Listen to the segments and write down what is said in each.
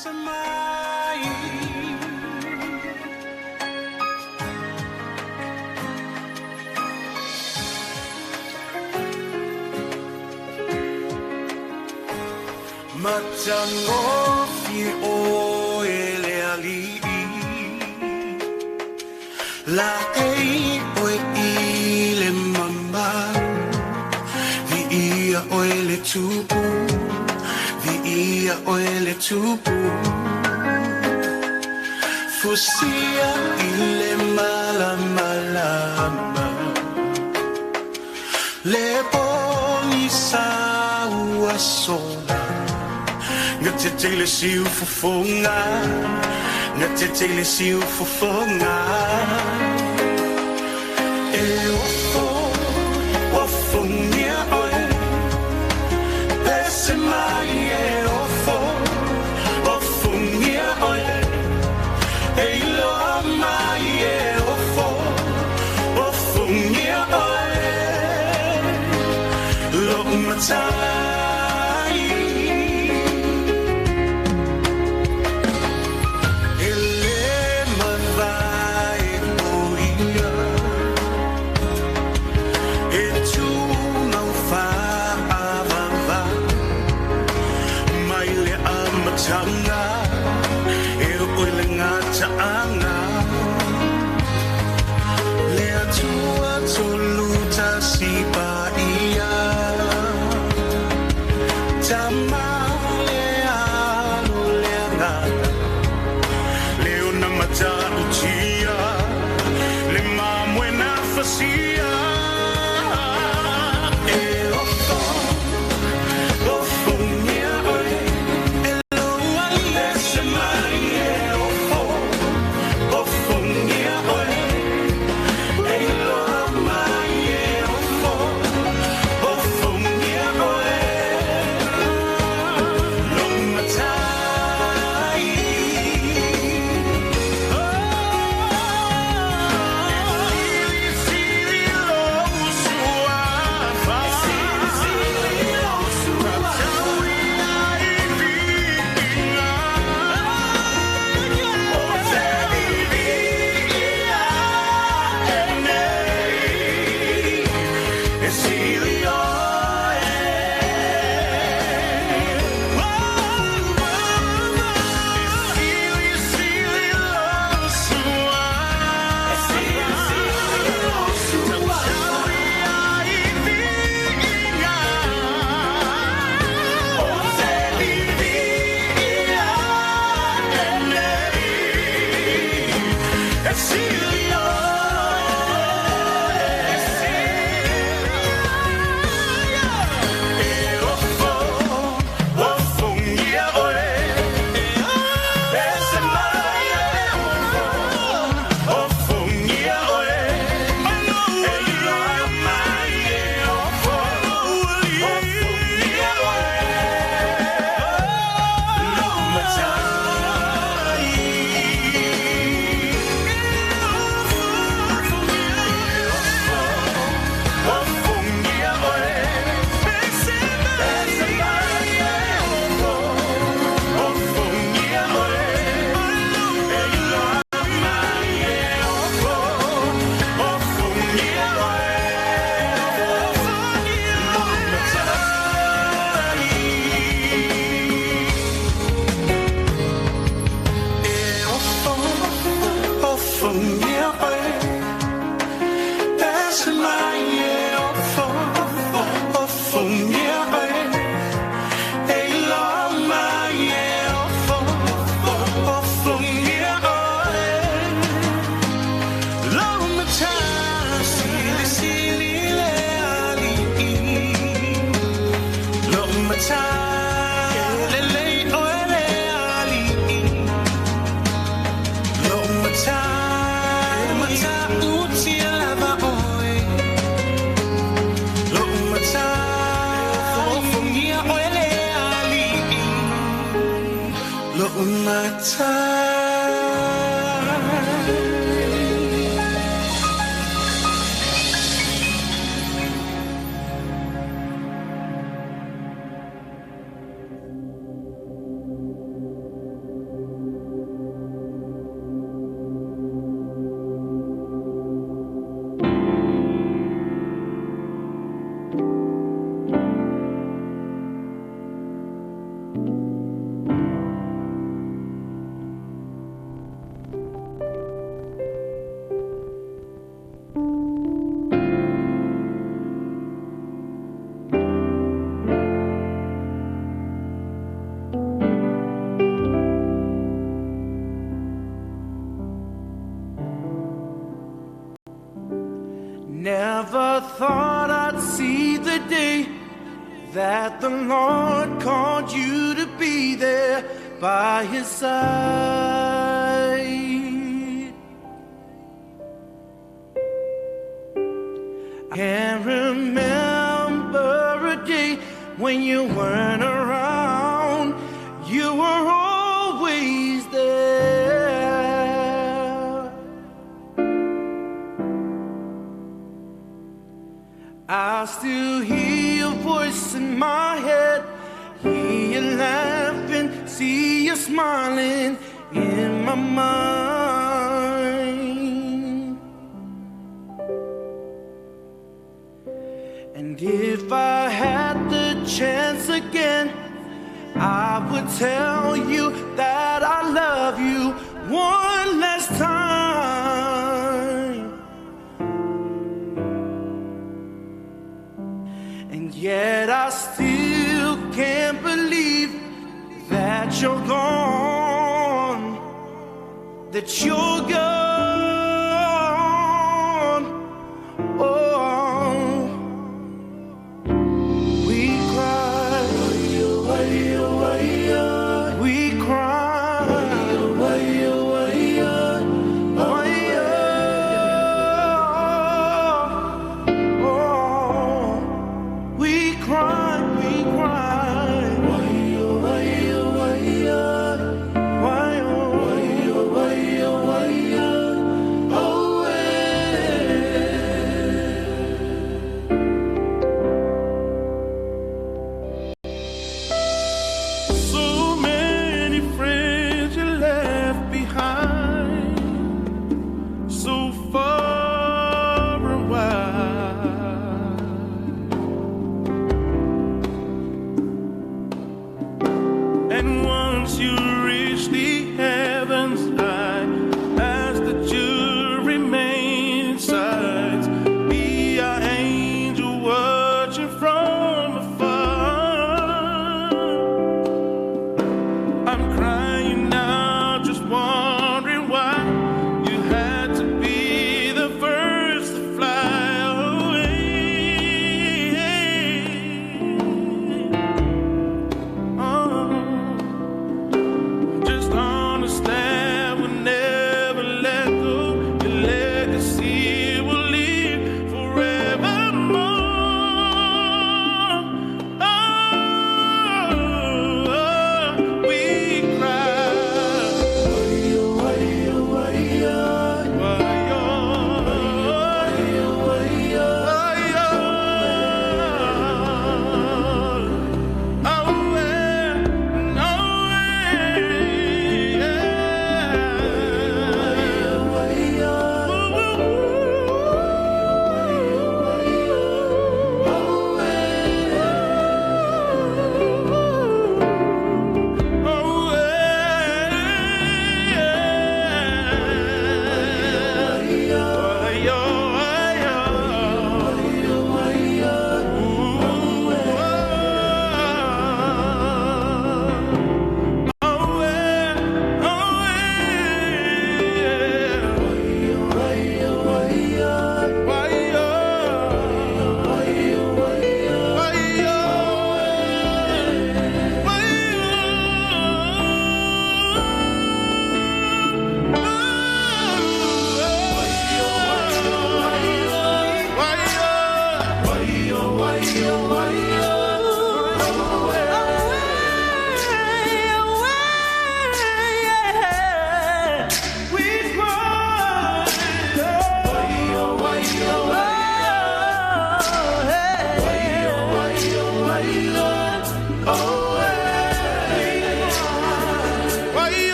Pese mai. Matagofie oe le alii, laei oe i le mamalu, viia oe le tupu, viia oe le tupu. Fusia i le malamalama, le pogisa ua sola. Gatete le siufofoga, gatete le siufofoga. E ofo, ofogia oe, pese mai e ofo, ofogia oe. E iloa mai e ofo, ofogia oe, lou matai. E lē mavae o ia, e tumau faavavau mai le amataga e oo i le gataaga. Le Atua tolu tasi paia, Tama le Alo le Agaga, le ona matautia, le mamoe na fasia. E ofo, ofogia oe, e lou alii. Pese mai e ofo, ofogia oe. E iloa mai e ofo, ofogia oe, lou matai. Silisili lou suafa, tau ai viiga. O te viviia e nei, e sili oe. E silisili lou suafa, tau ai viiga. O te viviia e nei, e sili oe. E ofo, ofogia oe, pese mai e ofo, ofogia oe. E iloa mai e ofo, ofogia oe, lou matai. Ofogia oe, pese mai e ofo, ofogia oe. E iloa mai e ofo, ofogia oe, lou matai. E ofo, ofogia oe, pese mai e ofo, ofogia oe. E iloa mai e ofo, ofogia oe, lou matai. Silisili le alii, lou matai. E lelei oe le alii, lou matai. E matautia lava oe, lou matai. Ofogia oe le alii, lou matai. Never thought I'd see the day that the Lord called you to be there by his side. I can't remember a day when you weren't around. You were always there. I still hear your voice in my head, hear you laughing, see you smiling in my mind. And if I had the chance again, I would tell you that I love you one last time. And yet I still can't believe that you're gone, that you're gone. Oh, we cry, we cry, oh, we cry, we cry. Why, oh,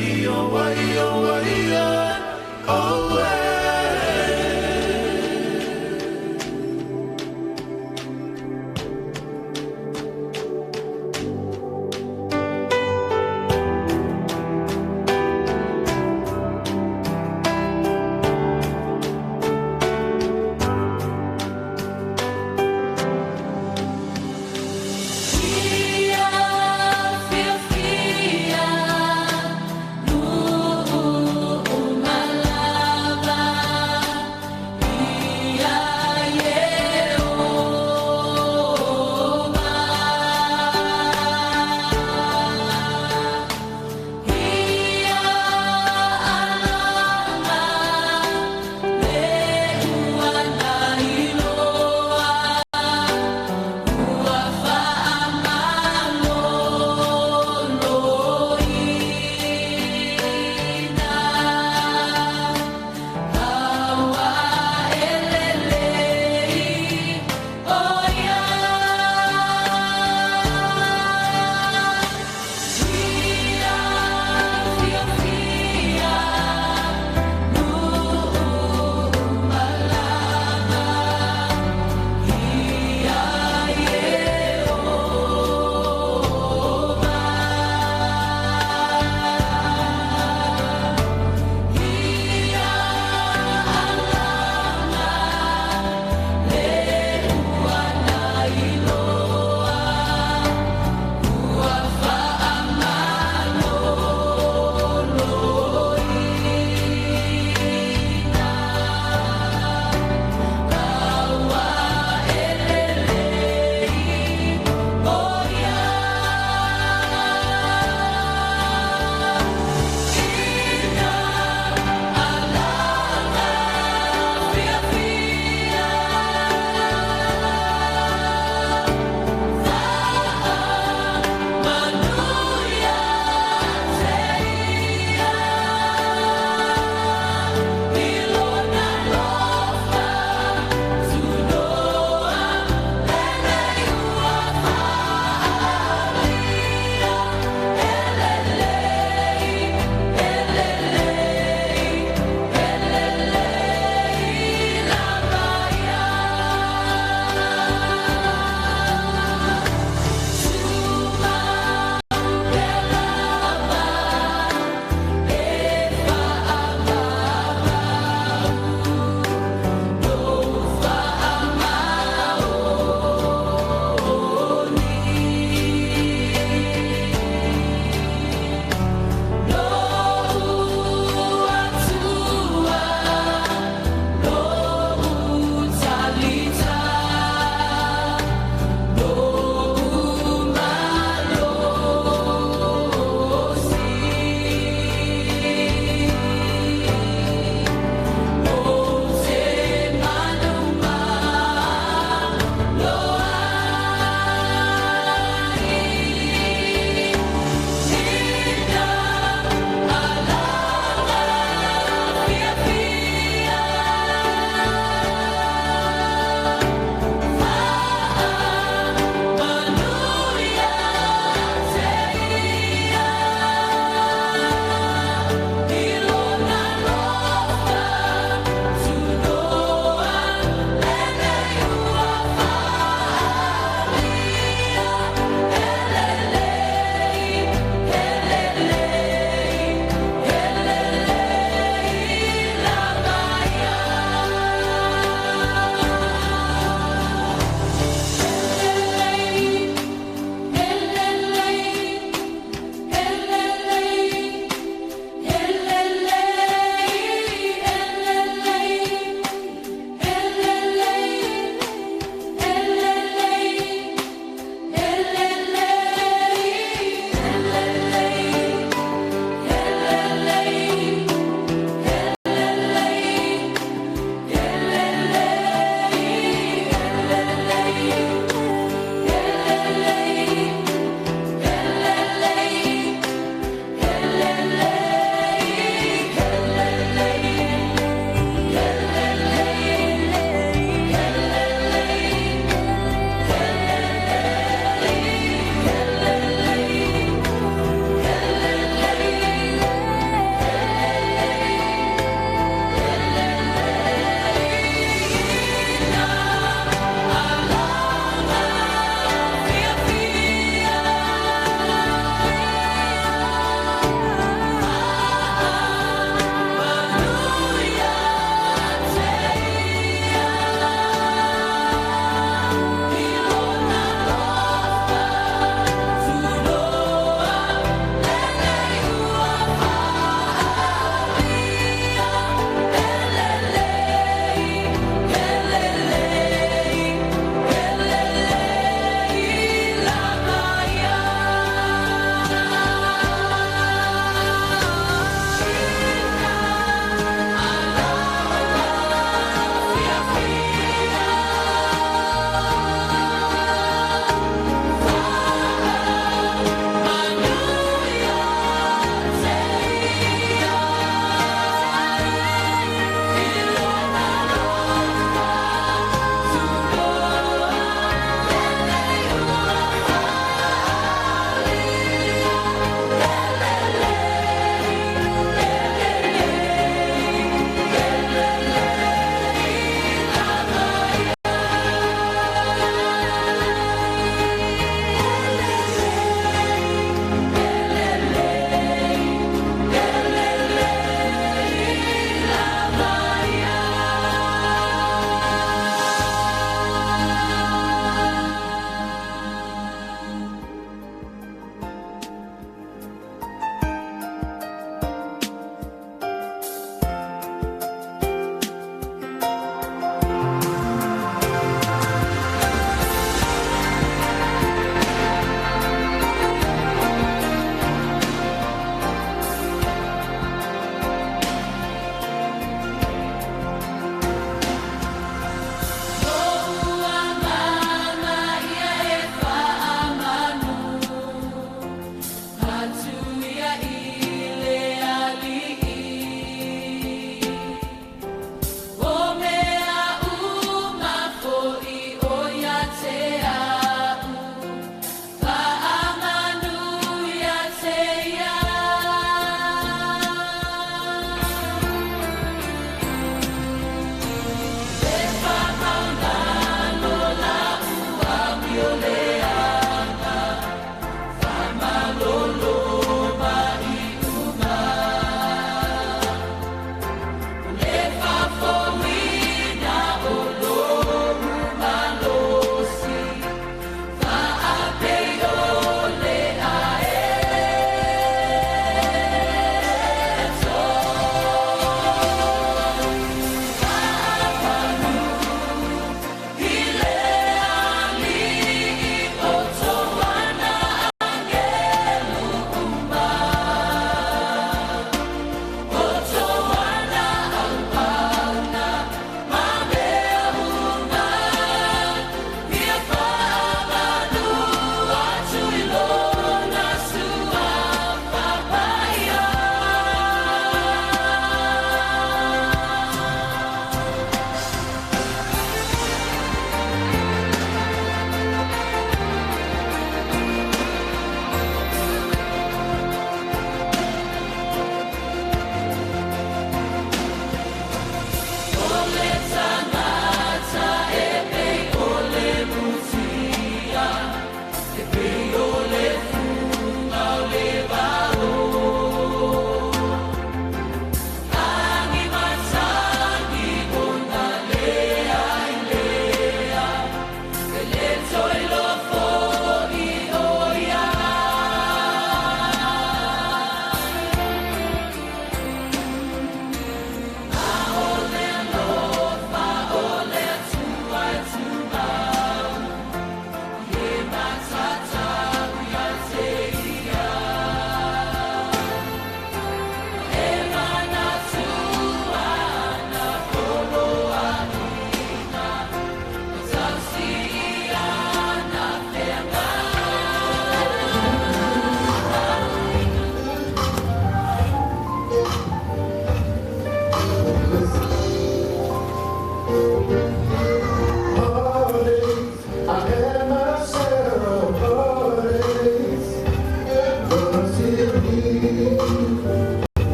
Way oh way oh way oh oh way. Fia, fia, fia,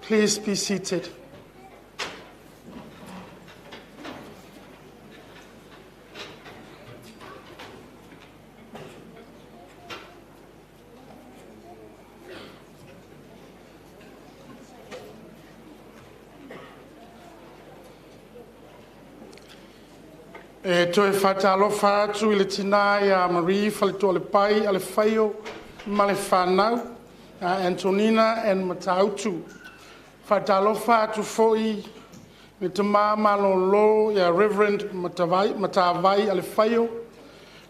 Please be seated. E toe faatalofa atu i le tina ia Marie Faletualepai Alefaio ma le fanau, Antonina and Matautu. Faatalofa atu foi i le tama malolo ia Reverend Matavai Alefaio,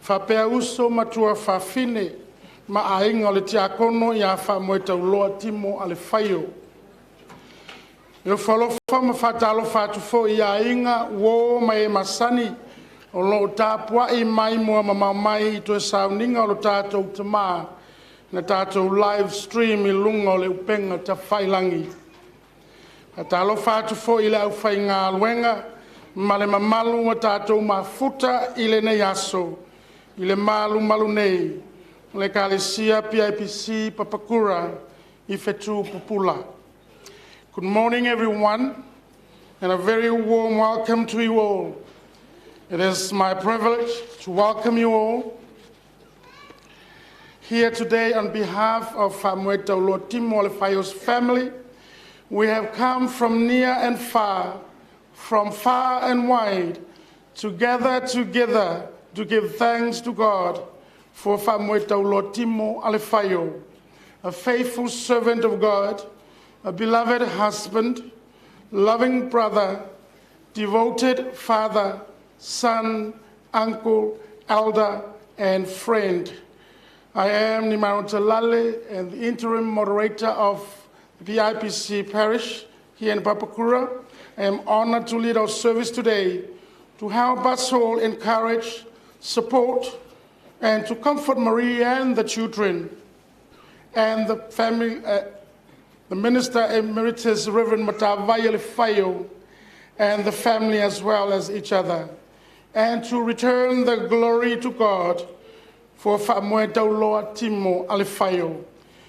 faapea uso ma tuafafine ma aiga o le Tiakono ia Faamoetauloa Timo Alefaio. E ofo alofa ma faatalofa atu foi i aiga, uo ma e masani o lo o tapuai maimoa mamao mai i toe sauniga o lo tatou tama na tatou live stream i luga o le upega tafailagi. Faatalofa atu foi i le aufaigaluega ma le mamalu ua tatou mafuta i lenei aso i le malumalu nei o le Ekalesia PIPC Papakura i Fetu Pupula. Good morning, everyone, and a very warm welcome to you all. It is my privilege to welcome you all here today on behalf of Faamoetauloa Timo Alefaio's family. We have come from near and far, from far and wide, to gather together to give thanks to God for Faamoetauloa Timo Alefaio, a faithful servant of God, a beloved husband, loving brother, devoted father, son, uncle, elder, and friend. I am Nimaro Lale and the interim moderator of the PIPC Parish here in Papakura. I am honored to lead our service today to help us all encourage, support, and to comfort Marie and the children and the family, the minister emeritus, Reverend Matavai Alefaio, and the family as well as each other, and to return the glory to God for Faamoetauloa Timo Alefaio.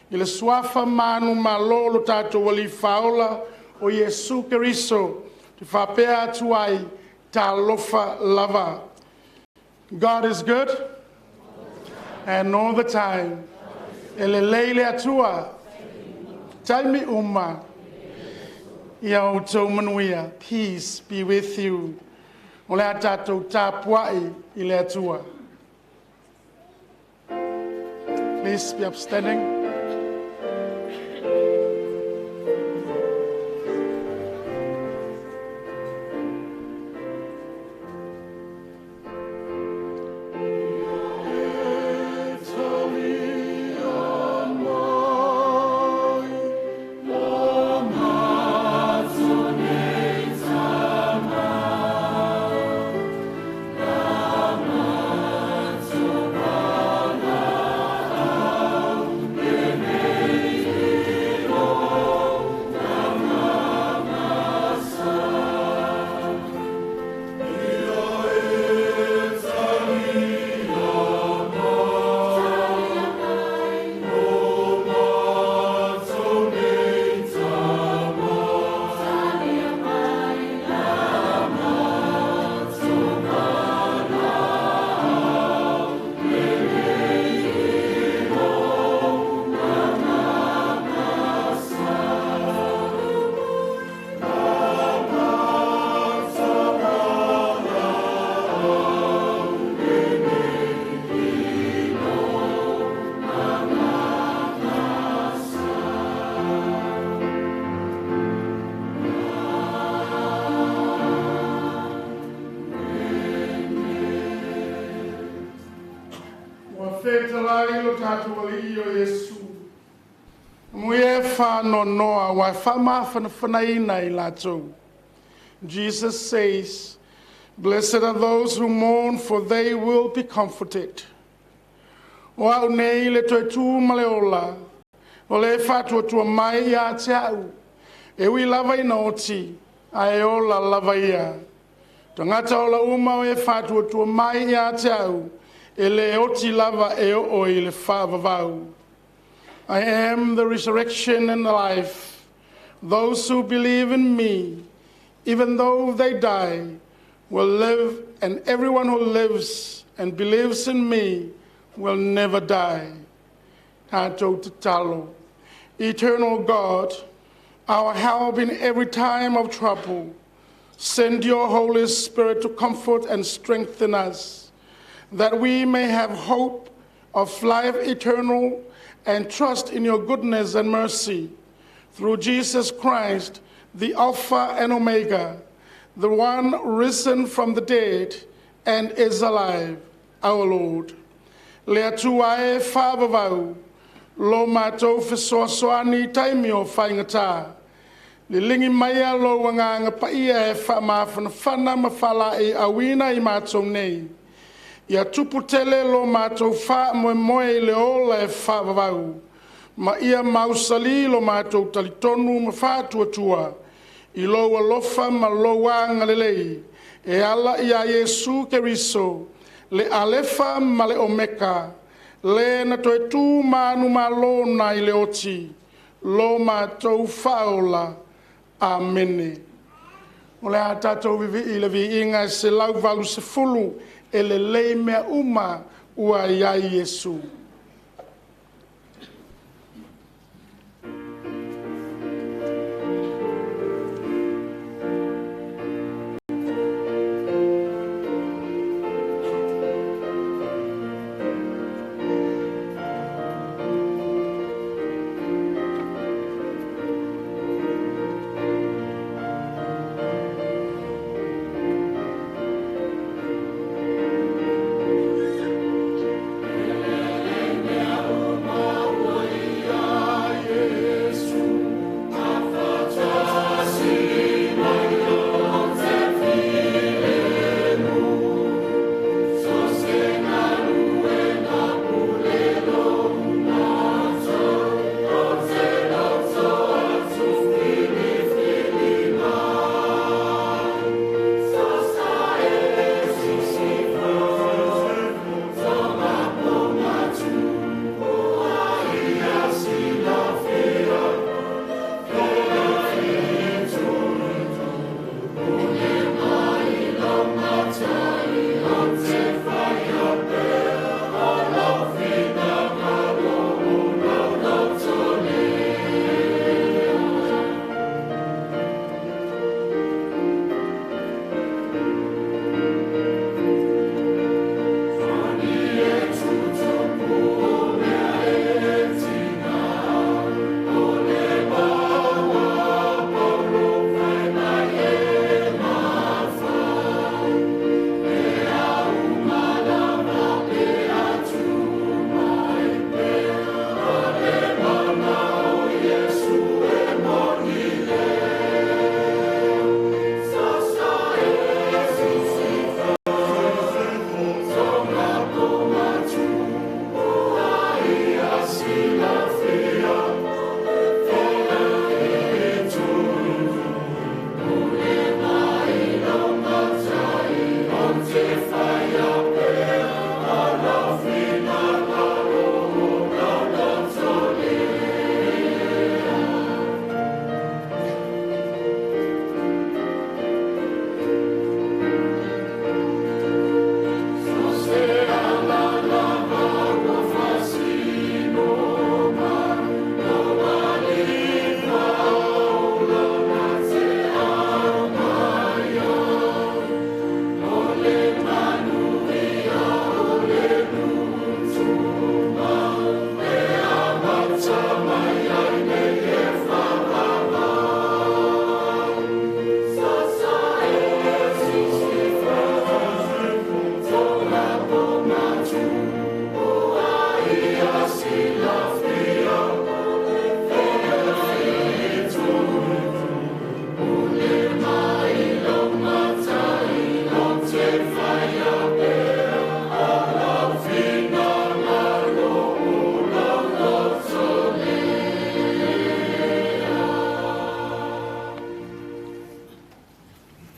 I le suafa manumalo o lo tatou Alii Faaola o Iesu Keriso, te faapea atu ai, talofa lava. God is good and all the time. E lelei le Atua. Taimi uma. Ia outou manuia. Peace be with you. O le a tatou tapuai i le Atua. Please be upstanding. Ua fetalai lo tatou Alii o Iesu. Mui e whanonoa wa whaamafanafanaina i latou. Jesus says, "Blessed are those who mourn, for they will be comforted." O au nei le toe tū ma le ola, o le faatuatua mai ia te au. E ui lava ina oti, ae ola lava ia. Tagata ola uma o e faatuatua mai ia te au, e le oti lava e oo i le faavavau. I am the resurrection and the life. Those who believe in me, even though they die, will live, and everyone who lives and believes in me will never die. Tatou tatalo. Eternal God, our help in every time of trouble, send your Holy Spirit to comfort and strengthen us, that we may have hope of life eternal and trust in your goodness and mercy. Through Jesus Christ, the Alpha and Omega, the one risen from the dead and is alive, our Lord. Le Atua e faavavau, lo matou fesoasoani i taimi o faigata. Liligi maia lou Agaga Paia e faamafanafana ma faalaeiauina i matou nei. Ia tupu tele lo matou faamoemoe i le ola e faavavau. Ma ia mausali lo matou talitonu ma faatuatua. I lou alofa ma lou agalelei e ala ia Iesu Keriso, le Alefa ma le Omeka, le na toe tu manumalo nai le oti, lo matou faaola. Amene. O le a tatou vivii le viiga e 180 e lelei mea uma ua iai Iesu.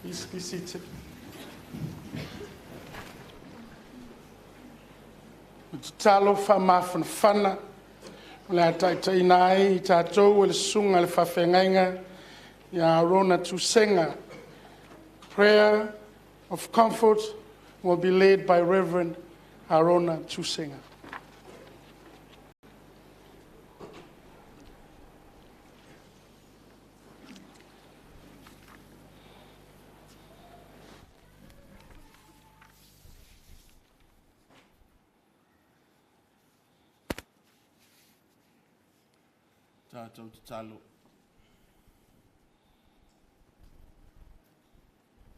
Please be seated. Tatalo faamafanafana o le a taitaiina ai i tatou e le susuga i le faafeagaiga ia Rona Tusenga. Prayer of comfort will be led by Reverend Arona Tusenga. Tatou tatalo.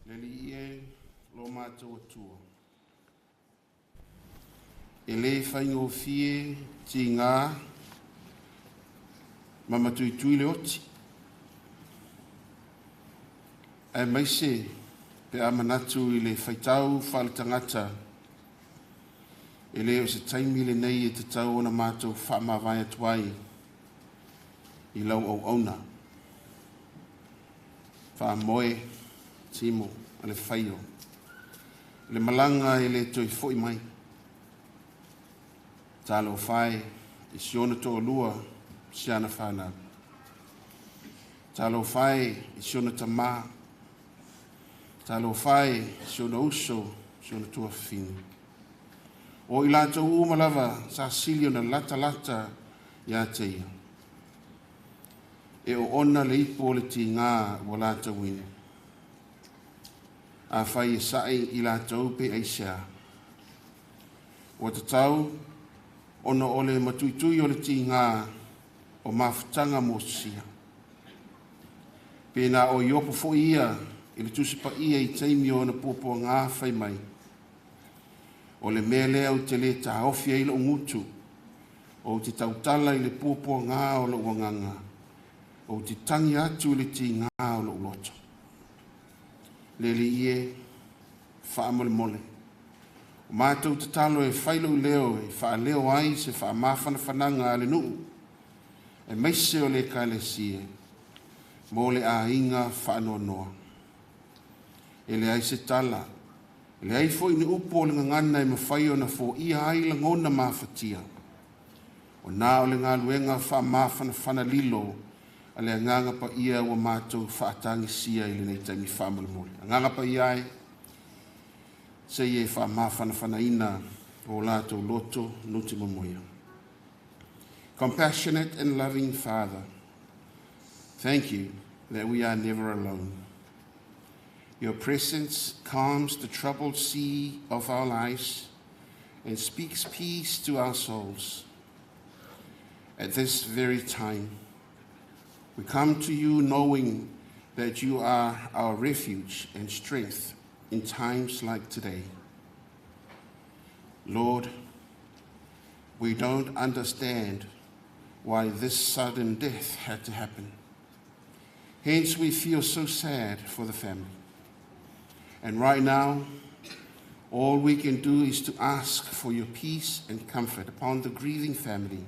Le Alii e, lo matou Atua, e le faigofie tigā ma matuitui le oti, aemaise pe a manatu i le faitau faaletagata, e le o se taimi lenei e tatau ona matou faamavae atu ai i lau auauna. Faamoe Timo a le Faio. Le malaga e le toe fo'i mai. Talofa e i si ona toalua si ana fanau. Talofa e i si ona tamā. Talofa e i si ona uso, si ona tuafafine. O i latou uma lava sa sili ona latalata ia te ia. E oona le ipu o le tigā ua latou inu. Afai e sa'i i latou pe aisea. Ua tatau ona o le matuitui o le tigā o mafutaga mosia. Pe na o Iopo fo'i ia i le Tusi Paia i taimi o ona puapuagā fai mai. O le mea lea ou te le taofi ai lo'u gutu, ou te tautala i le puapuagā o lo'u agaga, ou te tagi atu i le tigā o lo'u loto. Le Alii e, faamolemole. O matou tatalo e fai lou leo e faaleo ai se faamafanafanaga a le nuu, aemaise o le Ekalesia, mo le aiga faanoanoa. E leai se tala, e leai foi ni upu o le gagana e mafai ona foia ai lagona mafatia. O na o le galuega faamafanafana lilo a le Agaga Paia ua matou faatagisia i lenei taimi faamolemole. Agaga Paia e, se i e faamafanafanaina o latou loto nutimomoia. Compassionate and loving Father, thank you that we are never alone. Your presence calms the troubled sea of our lives and speaks peace to our souls. At this very time, we come to you knowing that you are our refuge and strength in times like today. Lord, we don't understand why this sudden death had to happen. Hence, we feel so sad for the family. And right now, all we can do is to ask for your peace and comfort upon the grieving family.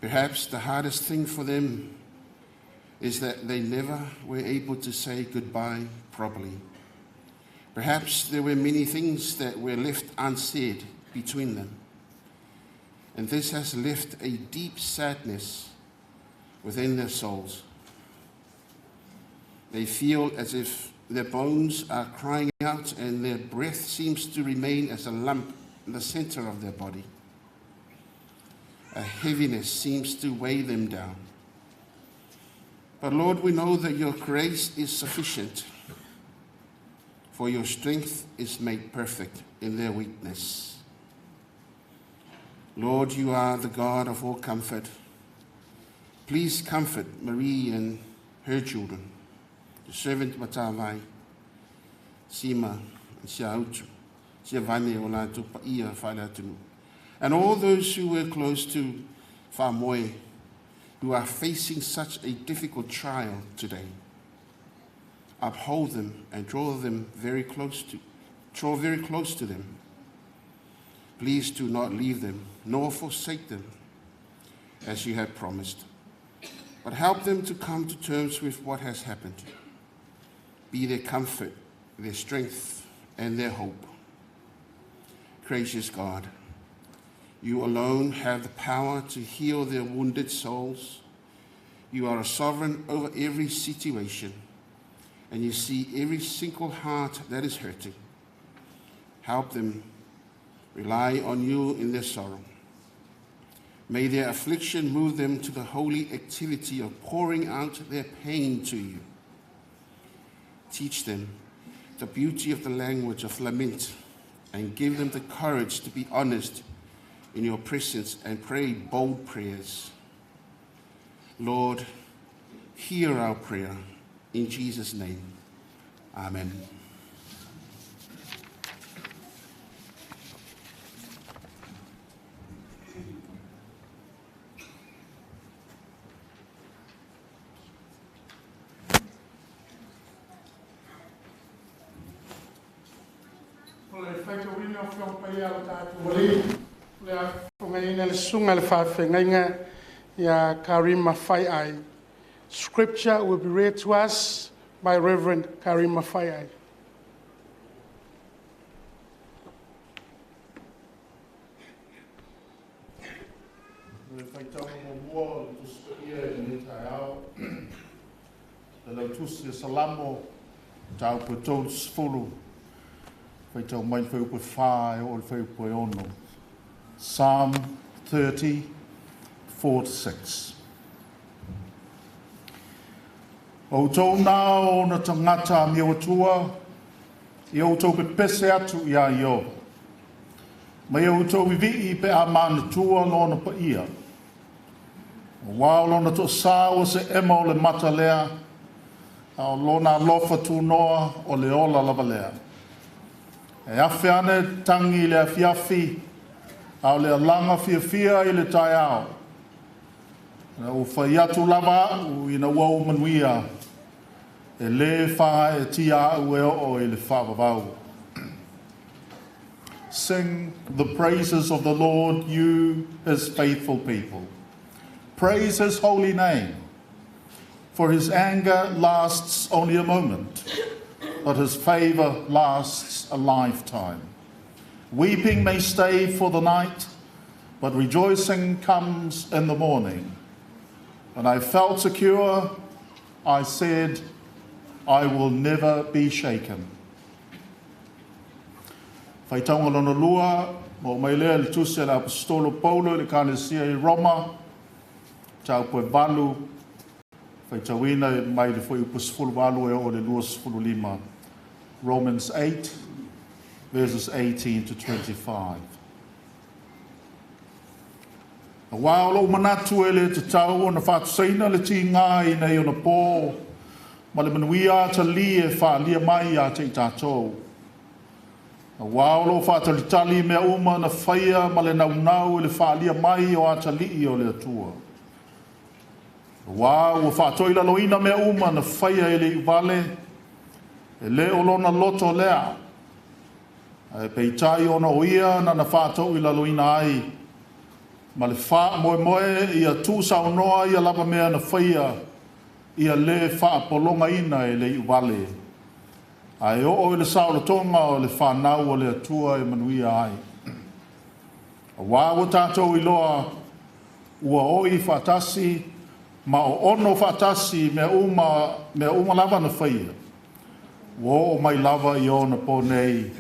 Perhaps the hardest thing for them is that they never were able to say goodbye properly. Perhaps there were many things that were left unsaid between them. And this has left a deep sadness within their souls. They feel as if their bones are crying out and their breath seems to remain as a lump in the center of their body. A heaviness seems to weigh them down. But Lord, we know that your grace is sufficient, for your strength is made perfect in their weakness. Lord, you are the God of all comfort. Please comfort Marie and her children, the servant Matavai, Sima, and Siautu, Siavane o latou paia faaleatunuu, and all those who were close to Faamoe, who are facing such a difficult trial today. Uphold them and draw very close to them. Please do not leave them, nor forsake them, as you have promised, but help them to come to terms with what has happened. Be their comfort, their strength, and their hope. Gracious God, you alone have the power to heal their wounded souls. You are a sovereign over every situation, and you see every single heart that is hurting. Help them rely on you in their sorrow. May their affliction move them to the holy activity of pouring out their pain to you. Teach them the beauty of the language of lament and give them the courage to be honest in your presence and pray bold prayers. Lord, hear our prayer. In Jesus' name, amen. O le faitauina o Afioaga Paia a lo tatou Alii, o le a fofogaina le susuga i le faafeagaiga ia Karima Faiai. Scripture will be read to us by Reverend Karima Fayai. Le faitauga muamua o le Tusi Paia i lenei taeao, le lautusi o Salamo, mataupu e 30, faitau mai le fuaiupu e 4 e oo i le fuaiupu e 6. Psalm 30, 4 to 6. O outou na o ona tagata amioatua, ia outou pepese atu iā Ieova. Ma ia outou vivii pe a manatua lona paia. Auā o lona toasā ua seema o le mata lea, a o lona alofa tunoa o le ola lava lea. E afe ane tagi i le afiafi, a o le alaga fiafia i le taeao. Na ou fai atu lava au ina ua ou manuia, e lē fagaeetia au e oo i le faavavau. Sing the praises of the Lord, you, his faithful people. Praise his holy name. For his anger lasts only a moment, but his favor lasts a lifetime. Weeping may stay for the night, but rejoicing comes in the morning. When I felt secure, I said, I will never be shaken. Faitauga lona lua, maua mai lea i le tusi a le Aposetolo Paulo i le Ekalesia i Roma, mataupu e 8, faitauina mai le fuaiupu 18 e oo i le 25. Romans 8, verses 18 to 25. Auā o lou manatu e le tatau ona faatusaina le tigā i nei ona pō ma le manuia atalī e faaalia mai ia te i tatou. Auā o lo o faatalitali mea uma na faia ma le naunau i le faaalia mai o atalii o le Atua. Auā ua faatoilaloina mea uma na faia e le iuvale, e lē o lona loto lea, ae peitai ona o ia na na faatoilaloina ai, ma le faamoemoe ia tuusaunoa ia lava mea na faia, ia lē faapologaina e le iuvale, ae oo i le saolotoga o le fanau a le Atua e manuia ai. Auā ua tatou iloa ua oi faatasi ma oono faatasi mea uma, mea uma lava na faia, ua oo mai lava i ona pō nei.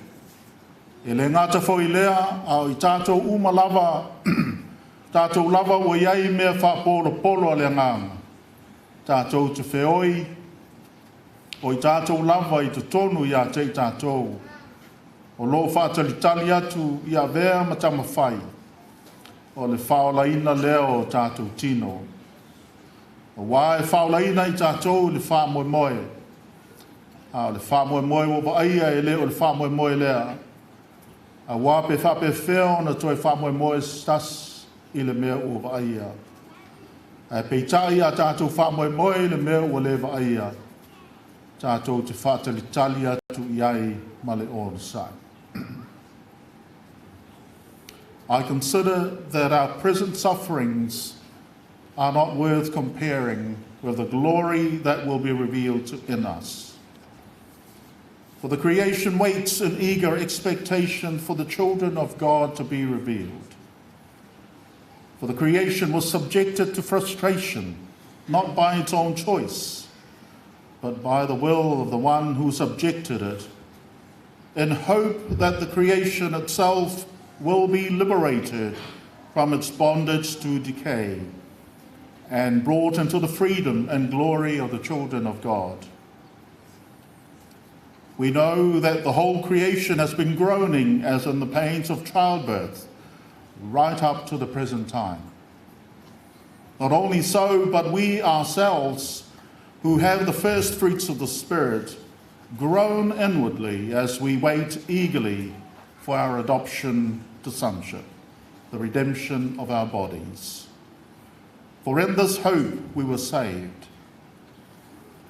E lē gata foi i lea, a o i tatou uma lava, tatou lava ua i ai mea faapolopolo a le agaga, tatou te feoi o i tatou lava i totonu iā te i tatou, o loo faatalitali atu ia avea ma tamafai, o le faaolaina lea o tatou tino. Auā e faaolaina i tatou i le faamoemoe, a o le faamoemoe ua vaaia e lē o le faamoemoe lea. Auā pe faapefea ona toe faamoemoe se tasi i le mea ua vaaia? Ae peitai a tatou faamoemoe i le mea ua lē vaaia, tatou te faatalitali atu i ai ma le onosai. I consider that our present sufferings are not worth comparing with the glory that will be revealed in us. For the creation waits in eager expectation for the children of God to be revealed. For the creation was subjected to frustration, not by its own choice, but by the will of the one who subjected it, in hope that the creation itself will be liberated from its bondage to decay and brought into the freedom and glory of the children of God. We know that the whole creation has been groaning as in the pains of childbirth right up to the present time. Not only so, but we ourselves, who have the first fruits of the Spirit, groan inwardly as we wait eagerly for our adoption to sonship, the redemption of our bodies. For in this hope we were saved.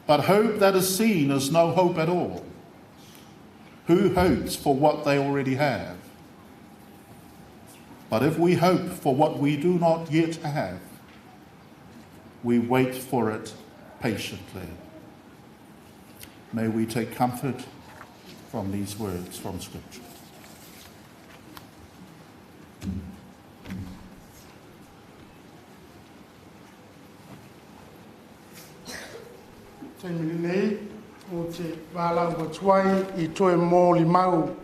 But hope that is seen is no hope at all. Who hopes for what they already have? But if we hope for what we do not yet have, we wait for it patiently. May we take comfort from these words from Scripture. Taimi nei o te valaau atu ai i toe molimau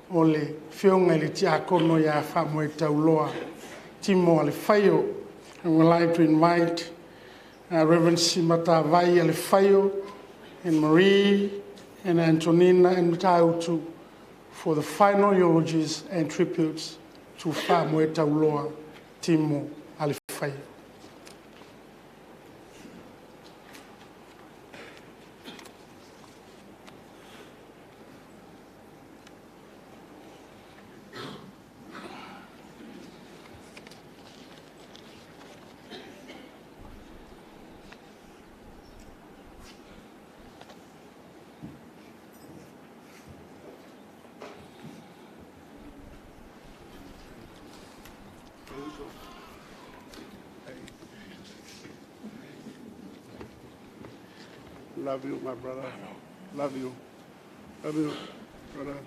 o le Afioga i le Tiakono ia Faamoetauloa Timo Alefaio. I would like to invite Reverend Simatavai Alefaio and Marie and Antonina and Tautu for the final eulogies and tributes to Faamoetauloa Timo Alefaio. Love you, my brother. Love you. Love you, brother.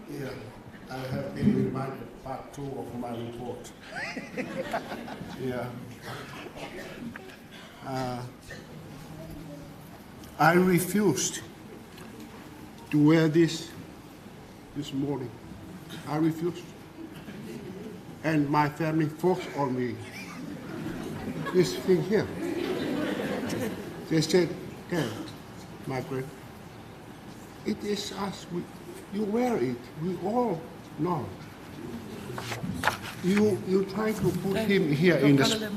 Yeah, I have been reminded part 2 of my report. Yeah. I refused to wear this morning. I refused. And my family forced on me this thing here. They said, Dad, Margaret, it is us. You wear it. We all know. You try to put him here in the...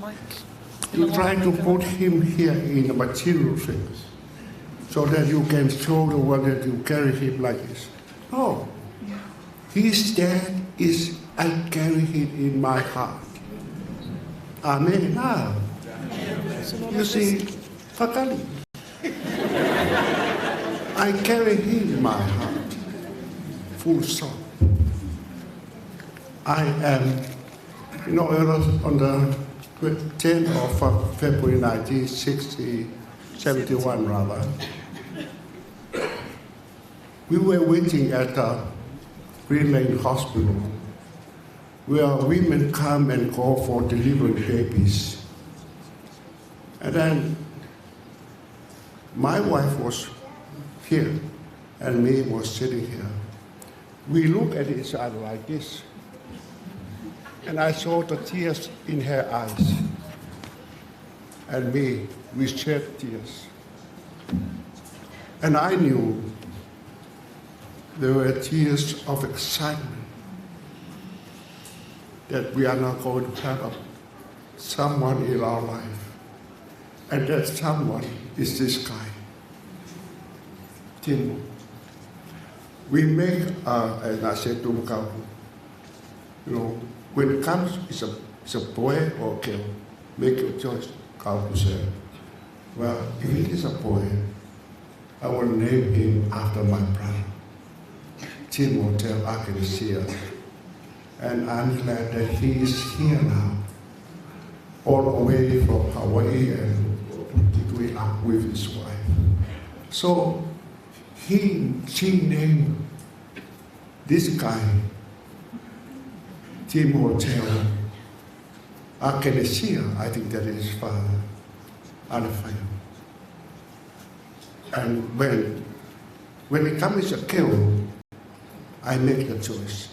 You try to put him here in the material things, so that you can show the world that you carry him like this. No. His death is, I carry him in my heart. Amen. Ah. You see, Fakali. I carry him in my heart. Full stop. I am, you know, on the 10th of February 1971 rather, we were waiting at the Green Lane Hospital, where women come and go for delivering babies. And then my wife was here, and me was sitting here. We looked at each other like this, and I saw the tears in her eyes. And me, we shed tears. And I knew there were tears of excitement that we are not going to have someone in our life. And that someone is this guy, Timo. We make, and I said to Mukau, you know, when it comes, it's a boy or a girl. Make your choice, Kaupu said. Well, if it is a boy, I will name him after my brother, Timotheo Akenisia. And I'm glad that he is here now, all the way from Hawaii and Tutuila with his wife. So she named this guy, Timotheo Akenisia, I think that is his father, Alefaio. And when it comes to kill, I make the choice.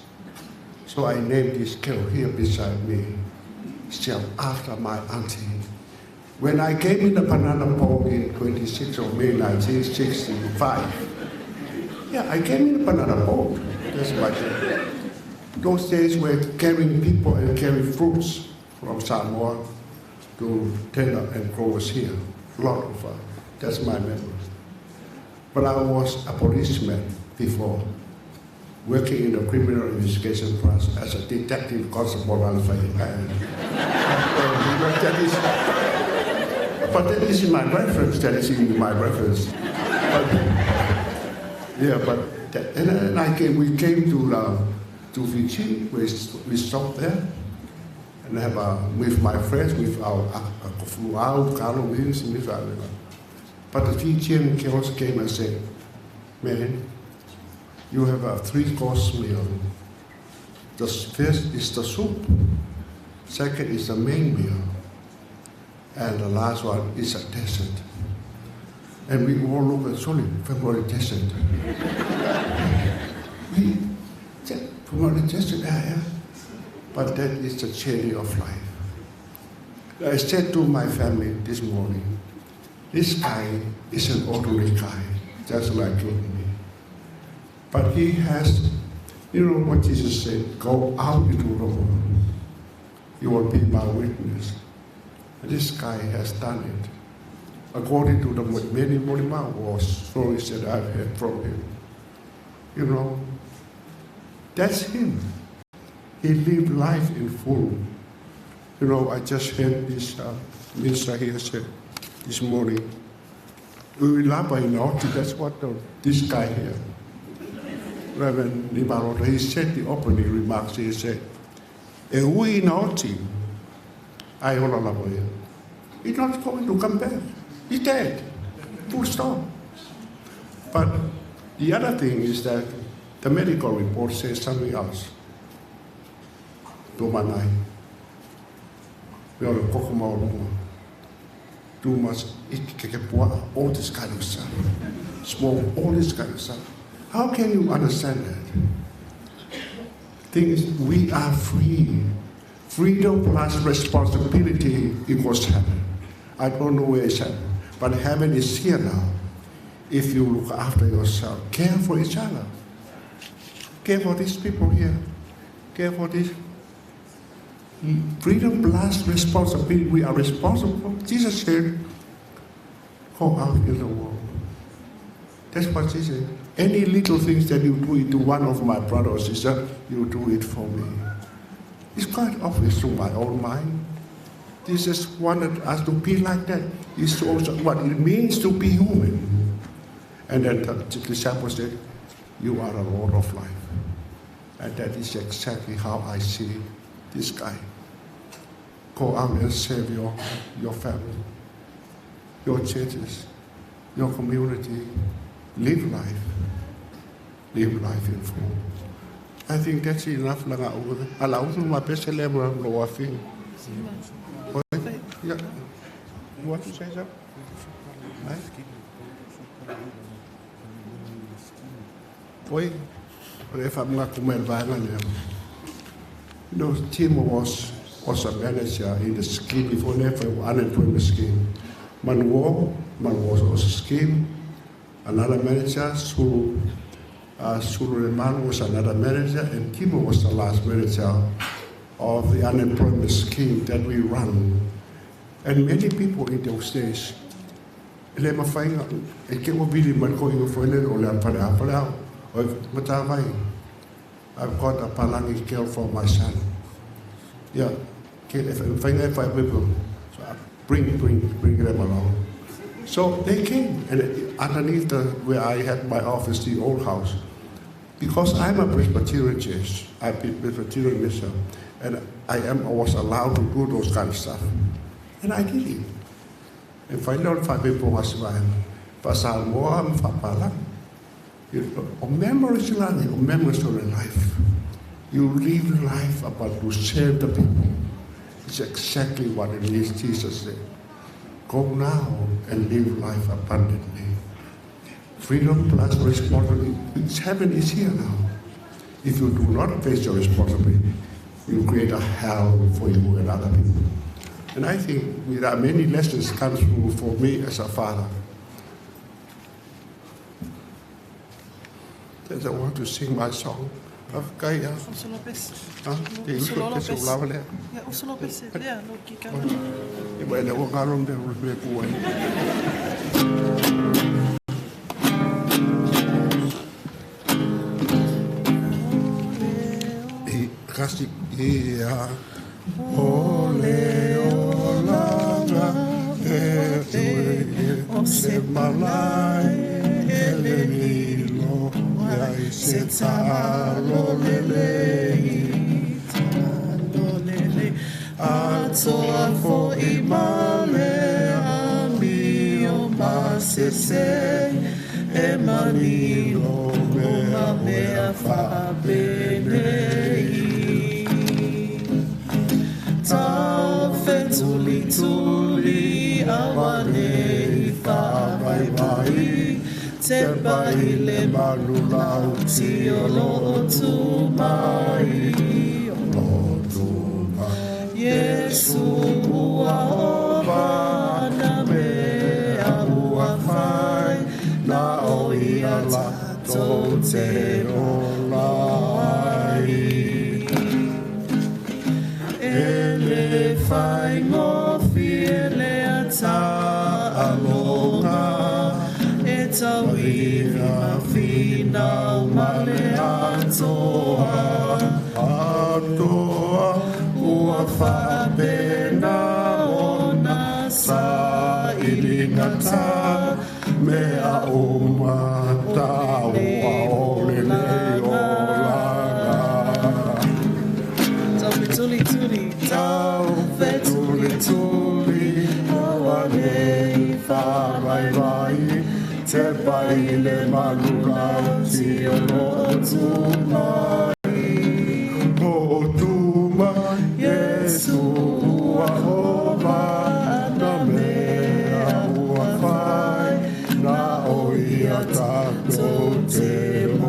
So I named this girl here beside me, still after my auntie. When I came in the banana boat in 26 of May 1965, yeah, I came in the banana boat. That's my thing. Those days were carrying people and carrying fruits from Samoa to Tena and growers here. A lot of that's my memory. But I was a policeman before, working in the criminal investigation branch as a detective constable. And that is, But that is in my reference. That is in my reference. But, yeah, but that, and I came, we came to Fiji. We stopped there and have a, with my friends, with our but the Fijian girls came and said, "Man, you have a 3-course meal. The first is the soup, second is the main meal, and the last one is a dessert." And we all look at sorry, February dessert. We said, February dessert, yeah. But that is the cherry of life. I said to my family this morning, this guy is an ordinary guy, just like you and me. But he has, you know what Jesus said, go out into the world. You will be my witness. And this guy has done it. According to the many Molimau stories that I've heard from him. You know, that's him. He lived life in full. You know, I just heard this minister here said this morning, that's what this guy here, Reverend Nibaroto, he said the opening remarks, he said, he's not going to come back. He's dead. Full stop. But the other thing is that the medical report says something else. Too much, all this kind of stuff. Smoke, all this kind of stuff. How can you understand that? Thing is, we are free. Freedom plus responsibility equals heaven. I don't know where it's heaven, but heaven is here now. If you look after yourself, care for each other. Care for these people here. Care for this. Freedom plus responsibility. We are responsible. Jesus said, go out in the world. That's what Jesus said. Any little things that you do it to one of my brothers or sisters, you do it for me. It's quite obvious to my own mind. Jesus wanted us to be like that. He shows what it means to be human. And then the disciples said, you are the Lord of life. And that is exactly how I see this guy. Go out and save your family, your churches, your community. Live life. Live life in full. I think that's enough. Yeah. You want to say something? You know, Timo was a manager in the scheme before the unemployment scheme. Manuel was also a scheme. Another manager, Sulu Suleiman was another manager, and Timo was the last manager of the unemployment scheme that we run. And many people in those days, le mawhainga, e ke o vili mai ko ingo whaile o le apare o matawai. I've got a palangi girl for my son. Yeah, people. So I bring them along. So they came, and underneath where I had my office, the old house, because I'm a Presbyterian church, I'm a Presbyterian minister, and I was allowed to do those kind of stuff. And I did it. And finally, 5 people was memories of life. You live life about to serve the people. It's exactly what it is Jesus said. Go now and live life abundantly. Freedom plus responsibility. Heaven is here now. If you do not face your responsibility, you create a hell for you and other people. And I think there are many lessons come through for me as a father. That I want to sing my song. se malae e le lilo ai se talo lelei, talo lelei. Atoa fo'i ma le amio masese e manino o ngā mea faapenei. Tau fetulituli auanei faavaivai te pai le malulauti o loo tumai, o loo tumai. Iesu ua ova na mea ua fai na o ia tatou te ola ai. E le faigofie lea taaloga e tauivi ma finau ma le atoa. Atoa ua faapena ona sailiga ta mea uma taua o lenei olaga. Tau fetulituli, tau fetulituli auanei faavaivai te pai le malulauti o loo tumai. O tumai, Iesu ua ova na mea ua fai na o ia tatou te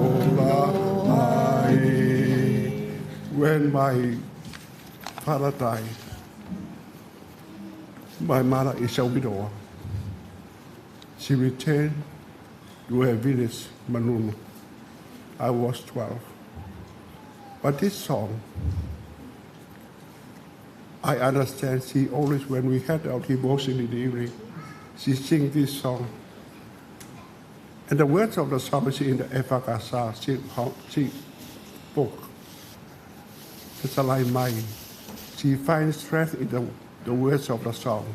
ola ai. When my father died, my mother is a widower. She returned to her village, Manunu. I was 12. But this song, I understand she always, when we had our devotion in the evening, she sing this song. And the words of the song is in the Efakasa book. It's a line mine. She finds strength in the words of the song.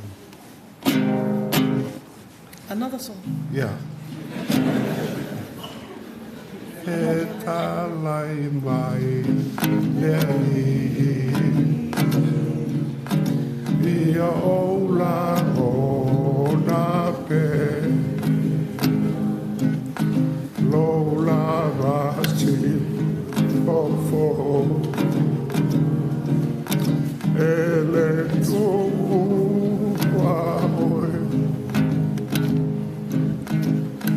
Another song. Yeah. He talai mai le alii ia o la o na pe lo la va si o fo e le tu ua oe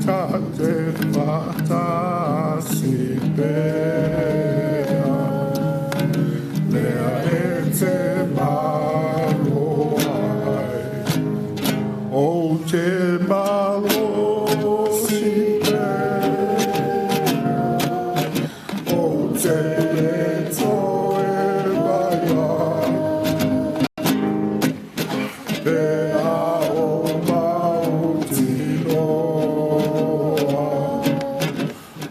ta te fatasi pea lea e te malo ai o te malo si pea o te le toe vai ai pea o mauti loa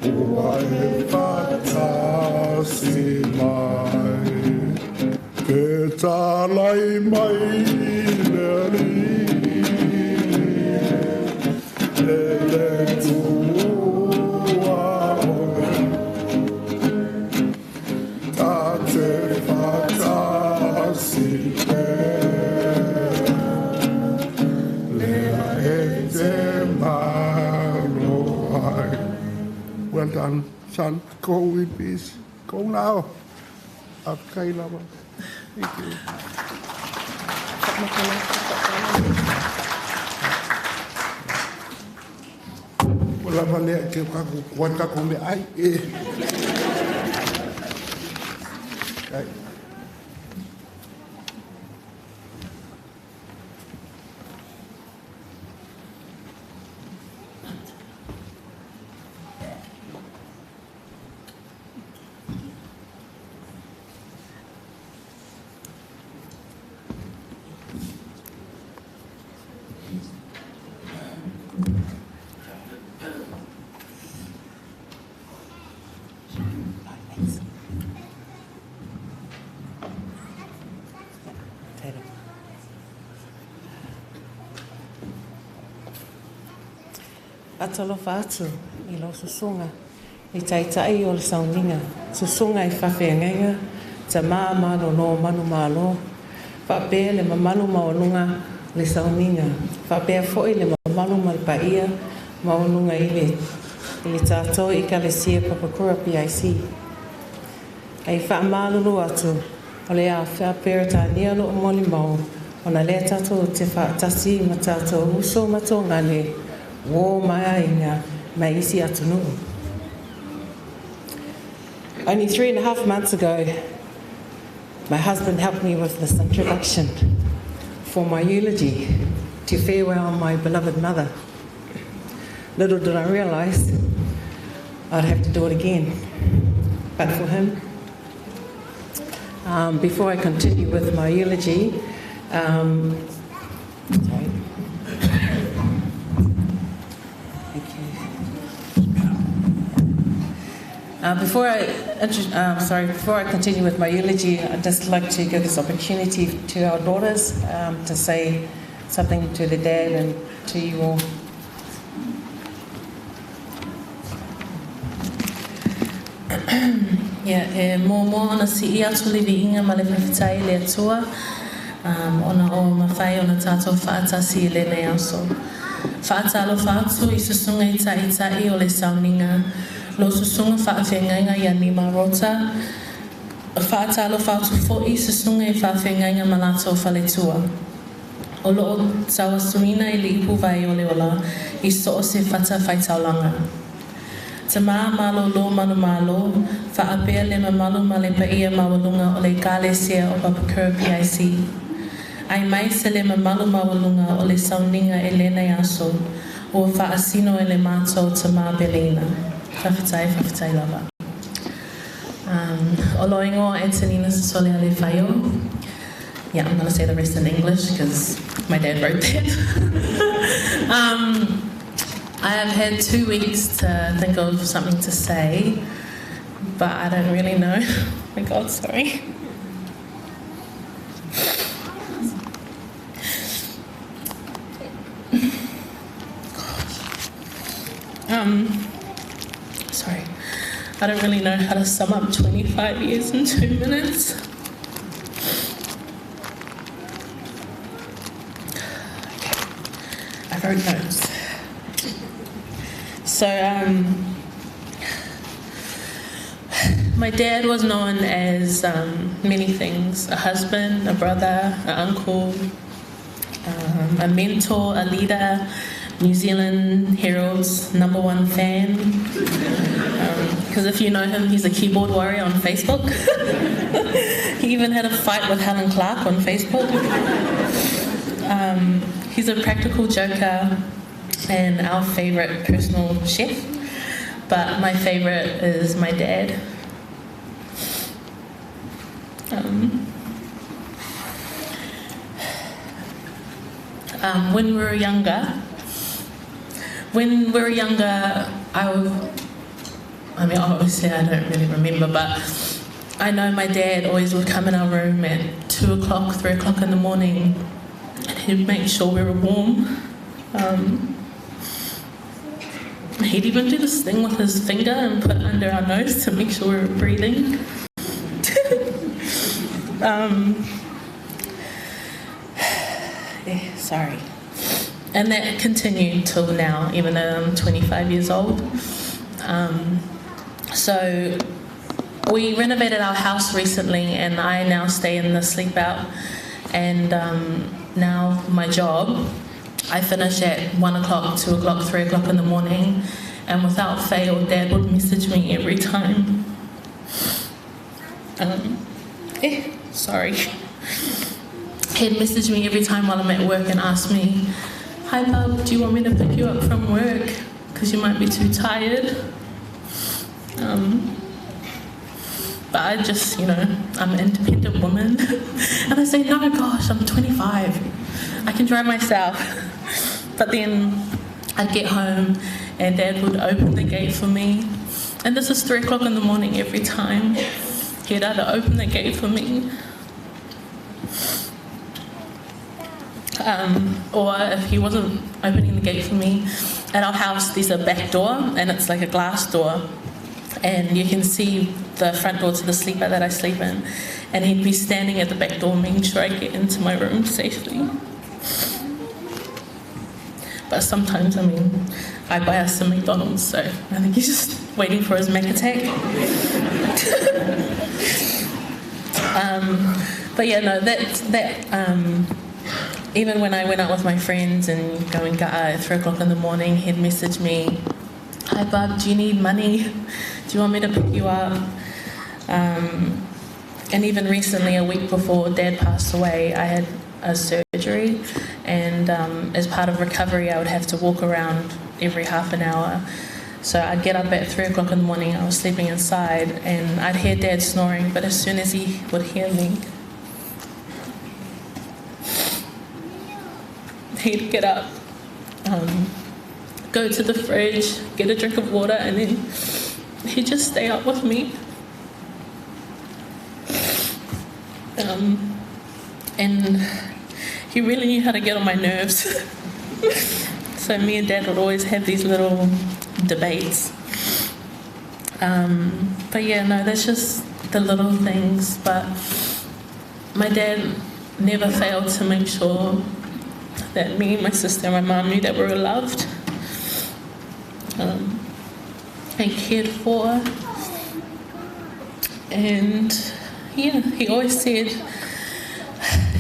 ua e fatasi mai pe talai mai le alii e le tuua oe ta te fatasi pea lea e te malo ai. Well done, son. Go in peace. Go now. Akai lava. Thank you. Ua lava lea ke kako kua kako me ai e. Ai. Faatalofa atu i lau susuga i taitai o le sauniga, susuga i faafeagaiga, tama malolo manumalo, faapea le mamalu maualuga o le sauniga, faapea foi le mamalu ma le paia maualuga i le i le tatou Ekalesia Papakura PIC. Ae faamalulu atu, o le a faa-Peretania lou molimau, ona lea tatou te faatasi ma tatou uso ma togale, uō ma aiga mai isi atunuu. Only 3.5 months ago, my husband helped me with this introduction for my eulogy to farewell my beloved mother. Little did I realise I'd have to do it again. But for him, before I continue with my eulogy, sorry. Thank you. Before I sorry, before I continue with my eulogy, I'd just like to give this opportunity to our daughters to say something to their dad and to you all. Ia, e muamua ona sii atu le viiga ma le faafetai i le Atua, ona ua mafai ona tatou faatasi i lenei aso. Faatalofa atu i susuga i Taitai o le Sauniga, lo susuga faafeagaiga ia Nima Rota, faatalofa atu foi i susuga i faafeagaiga ma latou faletua. O lo o tauasuina i le ipuvai o le ola i so o se fatafaitaulaga. Tama malolo manumalo, faapea le mamalu ma le paia maualuga o le Ekalesia o Papakura PIC. Aemaise le mamalu maualuga o le sauniga i lenei aso ua faasino e le matou tama peleina. Faafetai, faafetai lava. O lou igoa Antonina Sosole Alefaio. Yeah, I'm going to say the rest in English because my dad wrote that. I have had 2 weeks to think of something to say, but I don't really know. Oh my God, sorry. Sorry. I don't really know how to sum up 25 years in 2 minutes. Okay. I wrote notes. So, my dad was known as many things: a husband, a brother, an uncle, a mentor, a leader, New Zealand Herald's number one fan. Because if you know him, he's a keyboard warrior on Facebook. He even had a fight with Helen Clark on Facebook. He's a practical joker and our favourite personal chef. But my favourite is my dad. When we were younger, when we were younger, I mean, obviously I don't really remember, but I know my dad always would come in our room at 2 o'clock, 3 o'clock in the morning, and he'd make sure we were warm. He'd even do this thing with his finger and put it under our nose to make sure we were breathing. Yeah, sorry. And that continued till now, even though I'm 25 years old. So we renovated our house recently, and I now stay in the sleep out. And now my job, I finish at 1 o'clock, 2 o'clock, 3 o'clock in the morning, and without fail, Dad would message me every time. Sorry. He'd message me every time while I'm at work and ask me, "Hi, bub, do you want me to pick you up from work? Because you might be too tired." But I just, I'm an independent woman. And I say, "No, gosh, I'm 25. I can drive myself." But then I'd get home and Dad would open the gate for me. And this is 3 o'clock in the morning every time. He'd either open the gate for me. Or if he wasn't opening the gate for me, at our house there's a back door and it's like a glass door and you can see the front door to the sleeper that I sleep in and he'd be standing at the back door making sure I get into my room safely. But sometimes, I mean, I buy us some McDonald's, so I think he's just waiting for his Mac attack. But yeah, no, that, that even when I went out with my friends and going ga'a at 3 o'clock in the morning, he'd message me, Hi bub, do you need money? Do you want me to pick you up? And even recently, a week before Dad passed away, I had a surgery, and as part of recovery, I would have to walk around every half an hour. So I'd get up at 3 o'clock in the morning, I was sleeping inside, and I'd hear Dad snoring, but as soon as he would hear me, he'd get up, go to the fridge, get a drink of water, and then he'd just stay up with me. And he really knew how to get on my nerves. So me and Dad would always have these little debates. But yeah, no, that's just the little things. But my dad never failed to make sure that me, my sister, and my mum knew that we were loved and cared for. And yeah, he always said,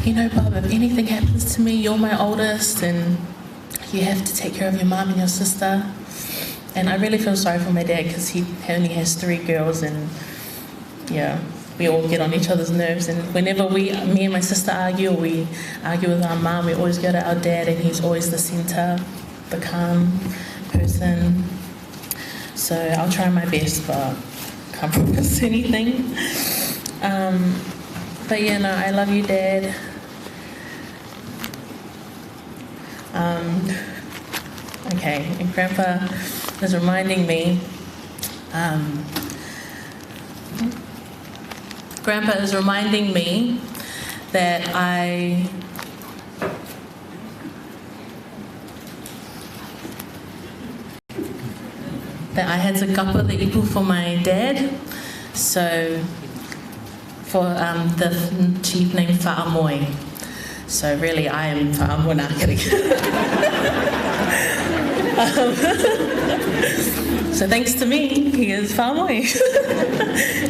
you know, Bob, if anything happens to me, you're my oldest and you have to take care of your mum and your sister. And I really feel sorry for my dad because he only has 3 girls, and yeah, we all get on each other's nerves. And whenever me and my sister argue, or we argue with our mum, we always go to our dad, and he's always the centre, the calm person. So I'll try my best, but can't promise anything. But yeah, no, I love you, Dad. Okay, and Grandpa is reminding me. Grandpa is reminding me that I had to kapa the ipu for my dad. So for the chief named Fa'amoe. So really I am Fa'amoe, nah, kidding. So thanks to me, he is Fa'amoe.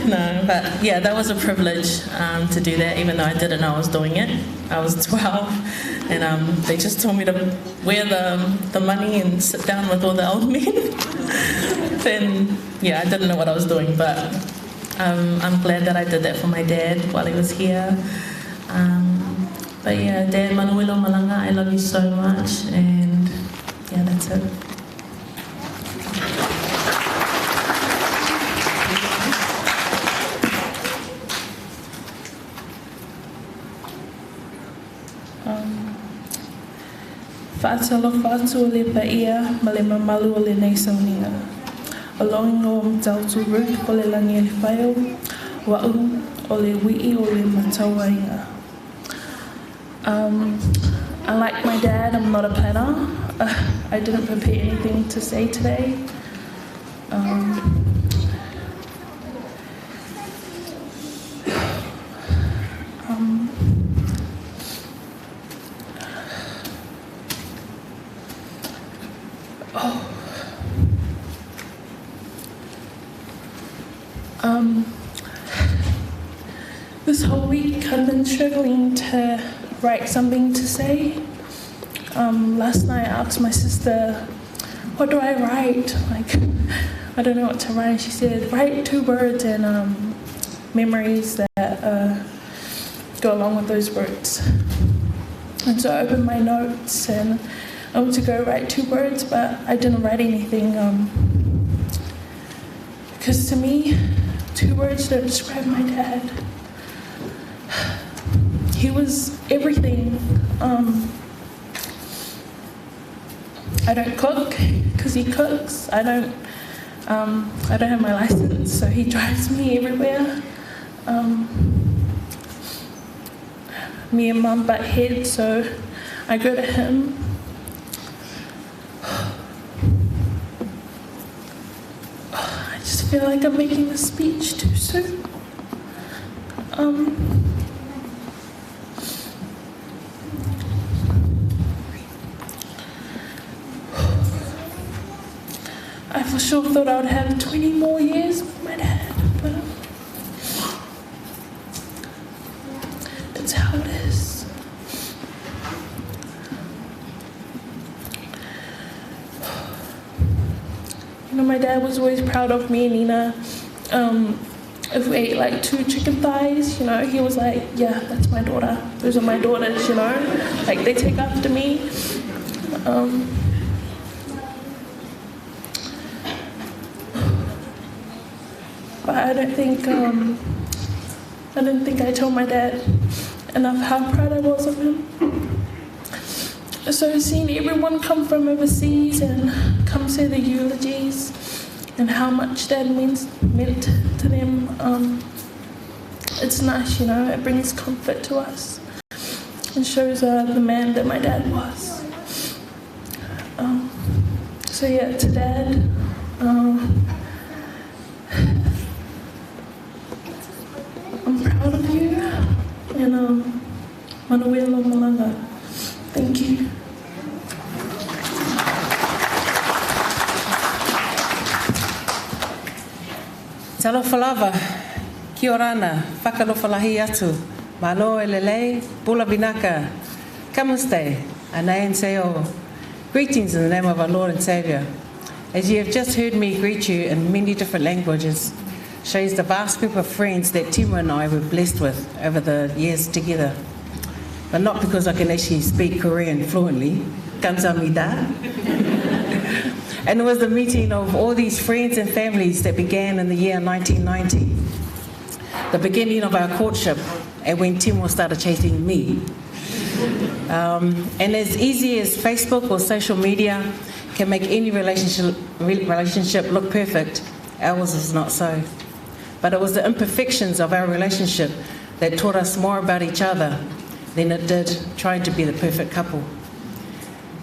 No, but yeah, that was a privilege to do that, even though I didn't know I was doing it. I was 12, and they just told me to wear the money and sit down with all the old men. And yeah, I didn't know what I was doing, but I'm glad that I did that for my dad while he was here. But yeah, Dad, Manuelo Malanga, I love you so much, and yeah, that's it. Whaatalo whaatu o le paia ma le mamalu o le nei sauninga. O longingo o mtautu Ruth o le langi e le whaio, wa'u o le wi'i o le matauainga. Unlike my dad, I'm not a planner. I didn't prepare anything to say today. This whole week I've been struggling to write something to say. Last night I asked my sister, what do I write? Like, I don't know what to write. She said, write 2 words and memories that go along with those words. And so I opened my notes and I went to go write 2 words, but I didn't write anything. Because to me, 2 words don't describe my dad. He was everything. I don't cook because he cooks. I don't have my license, so he drives me everywhere. Me and Mum butt heads, so I go to him. I just feel like I'm making a speech too soon. Um, I for sure thought I would have 20 more years with my dad, but um, it's how it is. You know, my dad was always proud of me and Nina. Um, if we ate like two chicken thighs, you know, he was like, yeah, that's my daughter. Those are my daughters, you know. Like, they take after me. Um, but I don't think, um, I don't think I told my dad enough how proud I was of him. So seeing everyone come from overseas and come say the eulogies and how much Dad means meant to them, um, it's nice, you know, it brings comfort to us and shows uh, the man that my dad was. Um, so yeah, to Dad, um, I'm proud of you and um, Manuela Malanga. Thank you. Talofa lava, kia orana, whakalofalahi atu, malo e lelei, bula vinaka, kamuste, anei and seo. Greetings in the name of our Lord and Saviour. As you have just heard me greet you in many different languages, shows the vast group of friends that Timo and I were blessed with over the years together. But not because I can actually speak Korean fluently. Kamsahamnida. And it was the meeting of all these friends and families that began in the year 1990. The beginning of our courtship, and when Timo started chasing me. Um, and as easy as Facebook or social media can make any relationship, relationship look perfect, ours was not so. But it was the imperfections of our relationship that taught us more about each other than it did trying to be the perfect couple.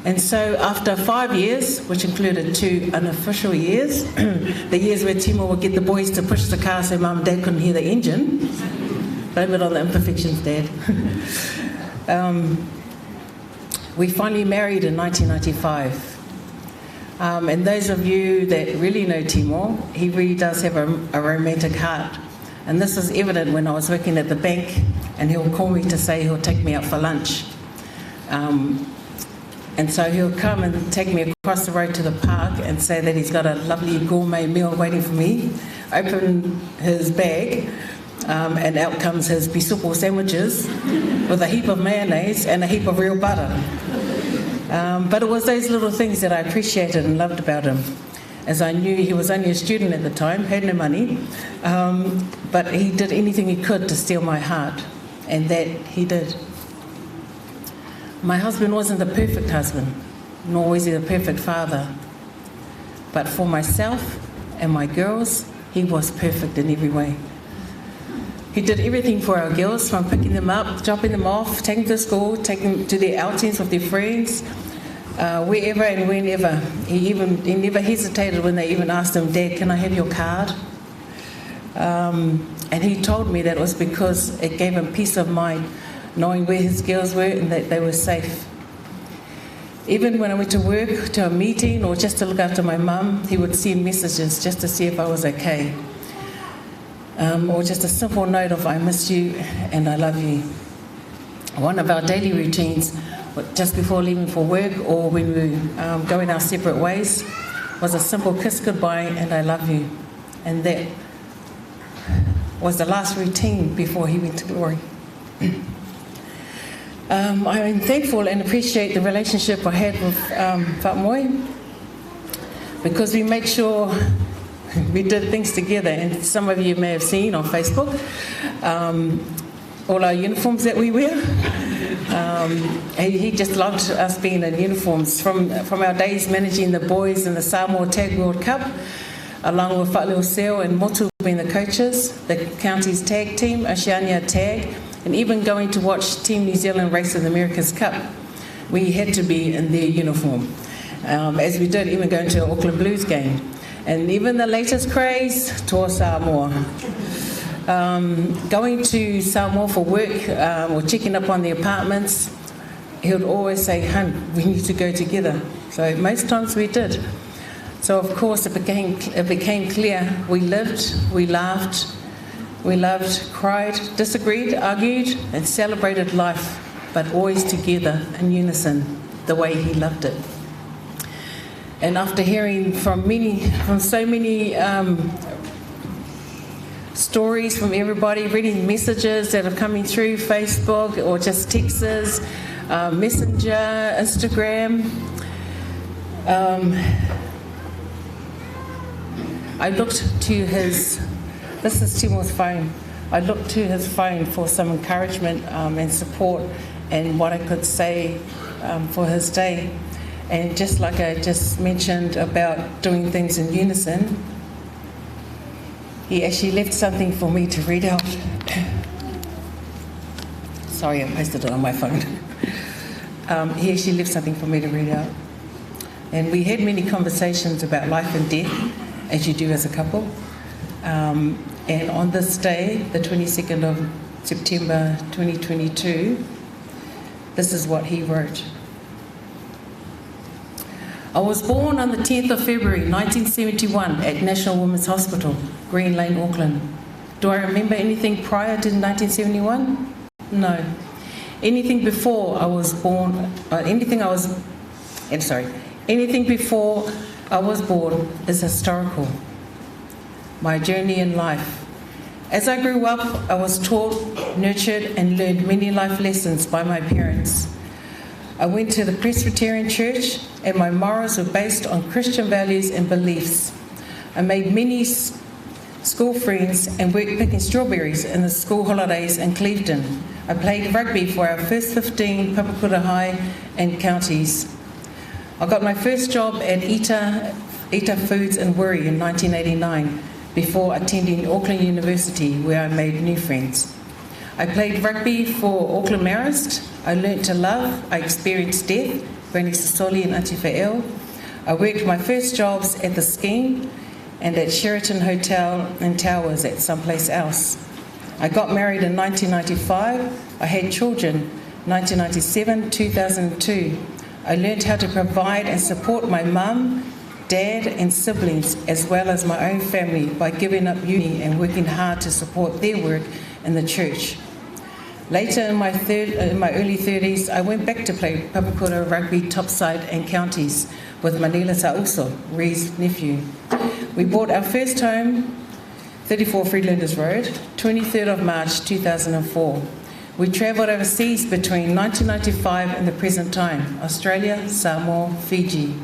And so after five years, which included two unofficial years, the years where Timo would get the boys to push the car so mum and dad couldn't hear the engine, blame it on the imperfections, Dad. um, we finally married in 1995. Um, and those of you that really know Timo, he really does have a, a romantic heart. And this is evident when I was working at the bank and he'll call me to say he'll take me out for lunch. Um, and so he'll come and take me across the road to the park and say that he's got a lovely gourmet meal waiting for me, open his bag, um, and out comes his pisupo sandwiches with a heap of mayonnaise and a heap of real butter. Um, but it was those little things that I appreciated and loved about him. As I knew he was only a student at the time, had no money, um, but he did anything he could to steal my heart, and that he did. My husband wasn't the perfect husband, nor was he the perfect father. But for myself and my girls, he was perfect in every way. He did everything for our girls, from picking them up, dropping them off, taking them to school, taking them to their outings with their friends, uh, wherever and whenever. He even he never hesitated when they even asked him, Dad, can I have your card? Um, and he told me that it was because it gave him peace of mind knowing where his girls were and that they were safe. Even when I went to work, to a meeting, or just to look after my mum, he would send messages just to see if I was okay. Um, or just a simple note of, I miss you and I love you. One of our daily routines, just before leaving for work or when we were um, going our separate ways, was a simple kiss goodbye and I love you. And that was the last routine before he went to glory. Um, I'm thankful and appreciate the relationship I had with um, Fatmoy because we made sure we did things together. And some of you may have seen on Facebook um, all our uniforms that we wear. Um, he, he just loved us being in uniforms from, from our days managing the boys in the Samoa Tag World Cup, along with Fa'aleo Seo and Motu being the coaches, the county's tag team, Oceania Tag, and even going to watch Team New Zealand race in the America's Cup. We had to be in their uniform, as we did even going to an Auckland Blues game. And even the latest craze, Toa Samoa. Going to Samoa for work or checking up on the apartments, he would always say, Hun, we need to go together. So most times we did. So of course it became, it became clear we lived, we laughed, we loved, cried, disagreed, argued, and celebrated life, but always together in unison, the way he loved it. And after hearing from many, from so many stories from everybody, reading messages that are coming through Facebook or just texts, Messenger, Instagram, I looked to his, this is Timo's phone. I looked to his phone for some encouragement and support and what I could say for his day. And just like I just mentioned about doing things in unison, he actually left something for me to read out. Sorry, I posted it on my phone. He actually left something for me to read out. And we had many conversations about life and death, as you do as a couple. And on this day, the 22nd of September 2022, this is what he wrote. I was born on the 10th of February 1971 at National Women's Hospital, Green Lane, Auckland. Do I remember anything prior to 1971? No. Anything before I was born, anything I was, I'm sorry, anything before I was born is historical. My journey in life. As I grew up, I was taught, nurtured, and learned many life lessons by my parents. I went to the Presbyterian Church, and my morals were based on Christian values and beliefs. I made many school friends and worked picking strawberries in the school holidays in Clevedon. I played rugby for our first 15 Papakura High and counties. I got my first job at Ita, Ita Foods in Wiri in 1989 before attending Auckland University, where I made new friends. I played rugby for Auckland Marist. I learnt to love. I experienced death, Granny Sasoli and Auntie Fael. I worked my first jobs at the scheme and at Sheraton Hotel and Towers at someplace else. I got married in 1995. I had children 1997, 2002. I learnt how to provide and support my mum, dad, and siblings, as well as my own family, by giving up uni and working hard to support their work in the church. Later in my, third, in my early 30s, I went back to play Papakura rugby topside and counties with Manila Sauso, Ree's nephew. We bought our first home, 34 Freelanders Road, 23rd of March 2004. We travelled overseas between 1995 and the present time Australia, Samoa, Fiji.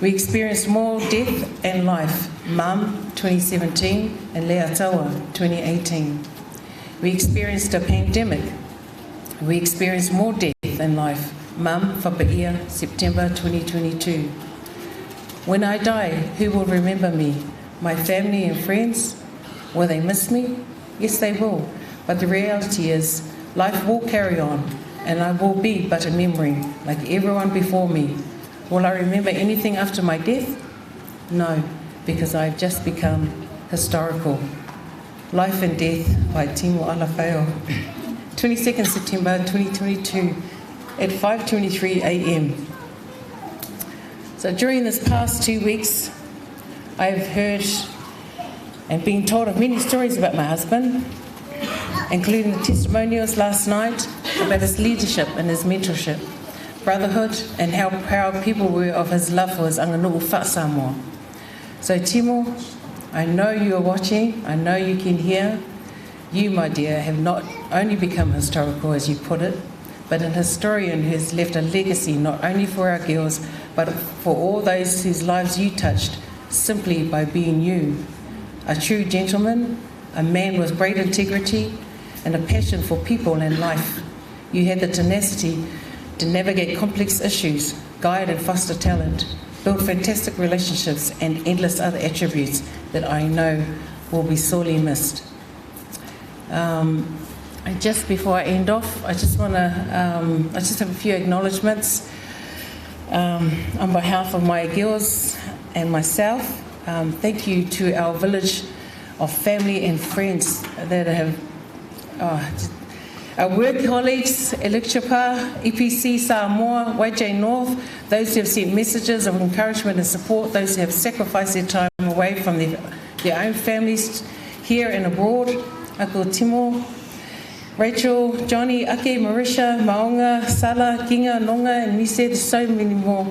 We experienced more death and life, Mum 2017 and Leatawa 2018. We experienced a pandemic. We experienced more death and life, Mum Fapaia, September 2022. When I die, who will remember me? My family and friends? Will they miss me? Yes, they will. But the reality is, life will carry on, and I will be but a memory, like everyone before me. Will I remember anything after my death? No, because I've just become historical. Life and Death by Timo Alafeo. 22nd September 2022 at 5:23 a.m. So during this past 2 weeks, I have heard and been told of many stories about my husband, including the testimonials last night about his leadership and his mentorship, brotherhood, and how proud people were of his love for his Anganu'u Samoa. So Timo, I know you are watching, I know you can hear. You, my dear, have not only become historical, as you put it, but an historian who has left a legacy not only for our girls, but for all those whose lives you touched simply by being you. A true gentleman, a man with great integrity and a passion for people and life. You had the tenacity to navigate complex issues, guide and foster talent, build fantastic relationships, and endless other attributes that I know will be sorely missed. And just before I end off, I just want to, I just have a few acknowledgements on behalf of my girls and myself. Thank you to our village of family and friends that have, our work colleagues, Electropa, EPC Samoa, YJ North, those who have sent messages of encouragement and support, those who have sacrificed their time away from their, their own families here and abroad, Uncle Timo, Rachel, Johnny, Ake, Marisha, Maunga, Sala, Kinga, Nonga, and Mise, there's so many more.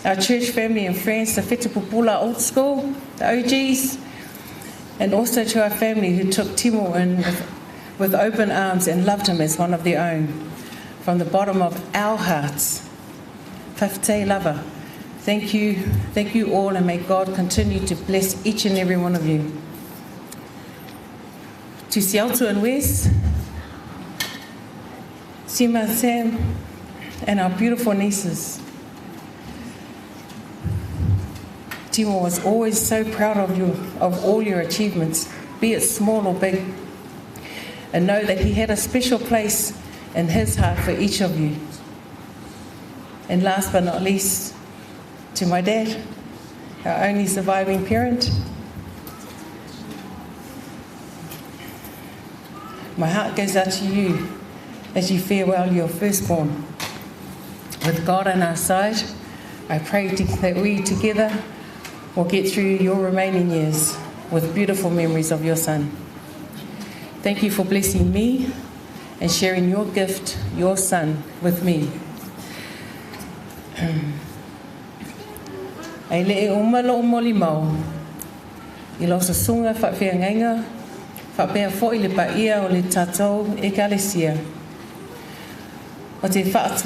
Our church family and friends, the Whetupupula Old School, the OGs, and also to our family who took Timo in with open arms and loved him as one of their own. From the bottom of our hearts, Fafte lava. Thank you, thank you all, and may God continue to bless each and every one of you. To Sialto and Wes, Sima, Sam, and our beautiful nieces. Timo was always so proud of you, of all your achievements, be it small or big. And know that he had a special place in his heart for each of you. And last but not least, to my dad, our only surviving parent. My heart goes out to you as you farewell your firstborn. With God on our side, I pray that we together will get through your remaining years with beautiful memories of your son. Thank you for blessing me and sharing your gift, your son, with me. Ai le e uma lo moli mau. I lo susunga whaawhiangainga, whaapea fo i le paia o le tātou e kalesia. O te whaat,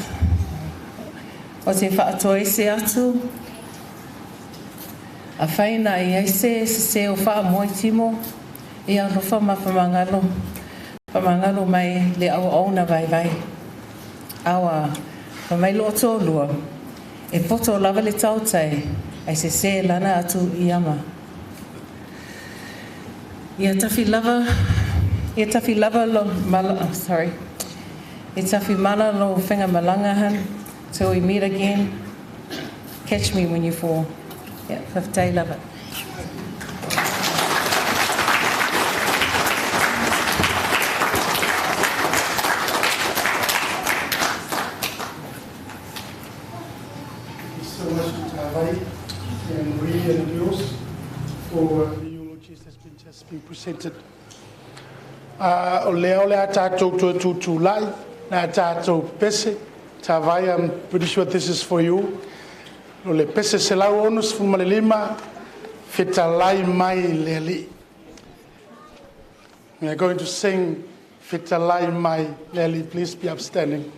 o te whaatoa ese atu, a whaina i aise se se o wha moi timo, i a lofa ma whamangalo, whamangalo mai le au auna vai vai. Awa, whamai lo tōlua, e poto lava le tautai, ai se se lana atu i ama. Ia tawhi lava, ia tawhi lava lo, mala, oh, sorry. E tawhi mana lo whenga malangahan, till we meet again. Catch me when you fall. Yeah, faftai lava. Thank you so much to Tavai and Marie and Dios for the eulogies that's been just been presented. O lea o le a tātou tua tūtū lai, na tātou pese, Tavai, I'm pretty sure this is for you. O le pese se lau ono se fuma le lima, fetalai mai le ali. We are going to sing Fetalai Mai le Ali. Please be upstanding.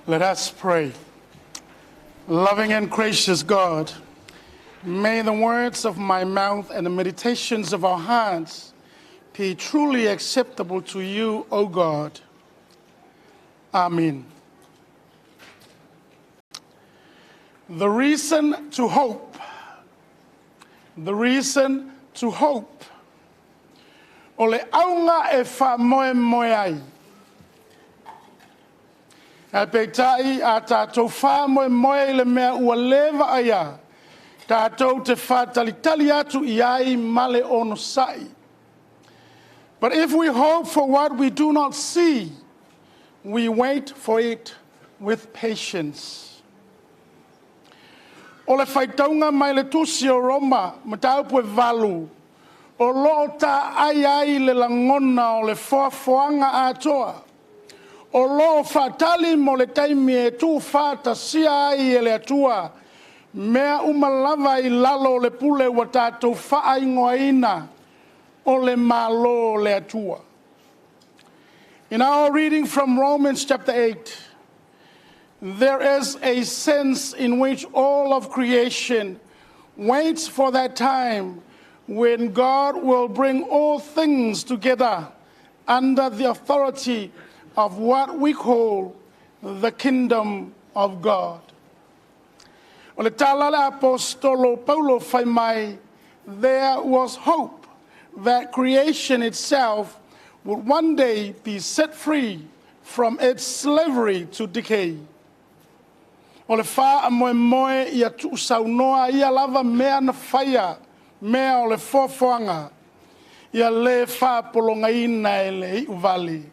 Let us pray. Loving and gracious God, may the words of my mouth and the meditations of our hearts be truly acceptable to you, O God. Amen. The reason to hope. The reason to hope. O le auga e faamoemoe ai. Ae peitai a tatou faamoemoe i le mea ua le vaaia, tatou te faatalitali atu i ai ma le onosai. But if we hope for what we do not see, we wait for it with patience. O le faitauga mai le tusi o Roma, mataupu e 8, o loo taai ai le lagona o le foafoaga atoa. O loo faatali mo le taimi e tuufaatasia ai e le Atua mea uma lava i lalo o le pule ua tatou faaigoaina o le Malo o le Atua. In our reading from Romans chapter 8, there is a sense in which all of creation waits for that time when God will bring all things together under the authority of what we call the kingdom of God. O le tala le apostolo Paulo fai mai, there was hope that creation itself would one day be set free from its slavery to decay. O le faamoemoe ia tuusaunoa ia lava mea na faia, mea o le foafoaga, ia le faapologaina e le iuvale.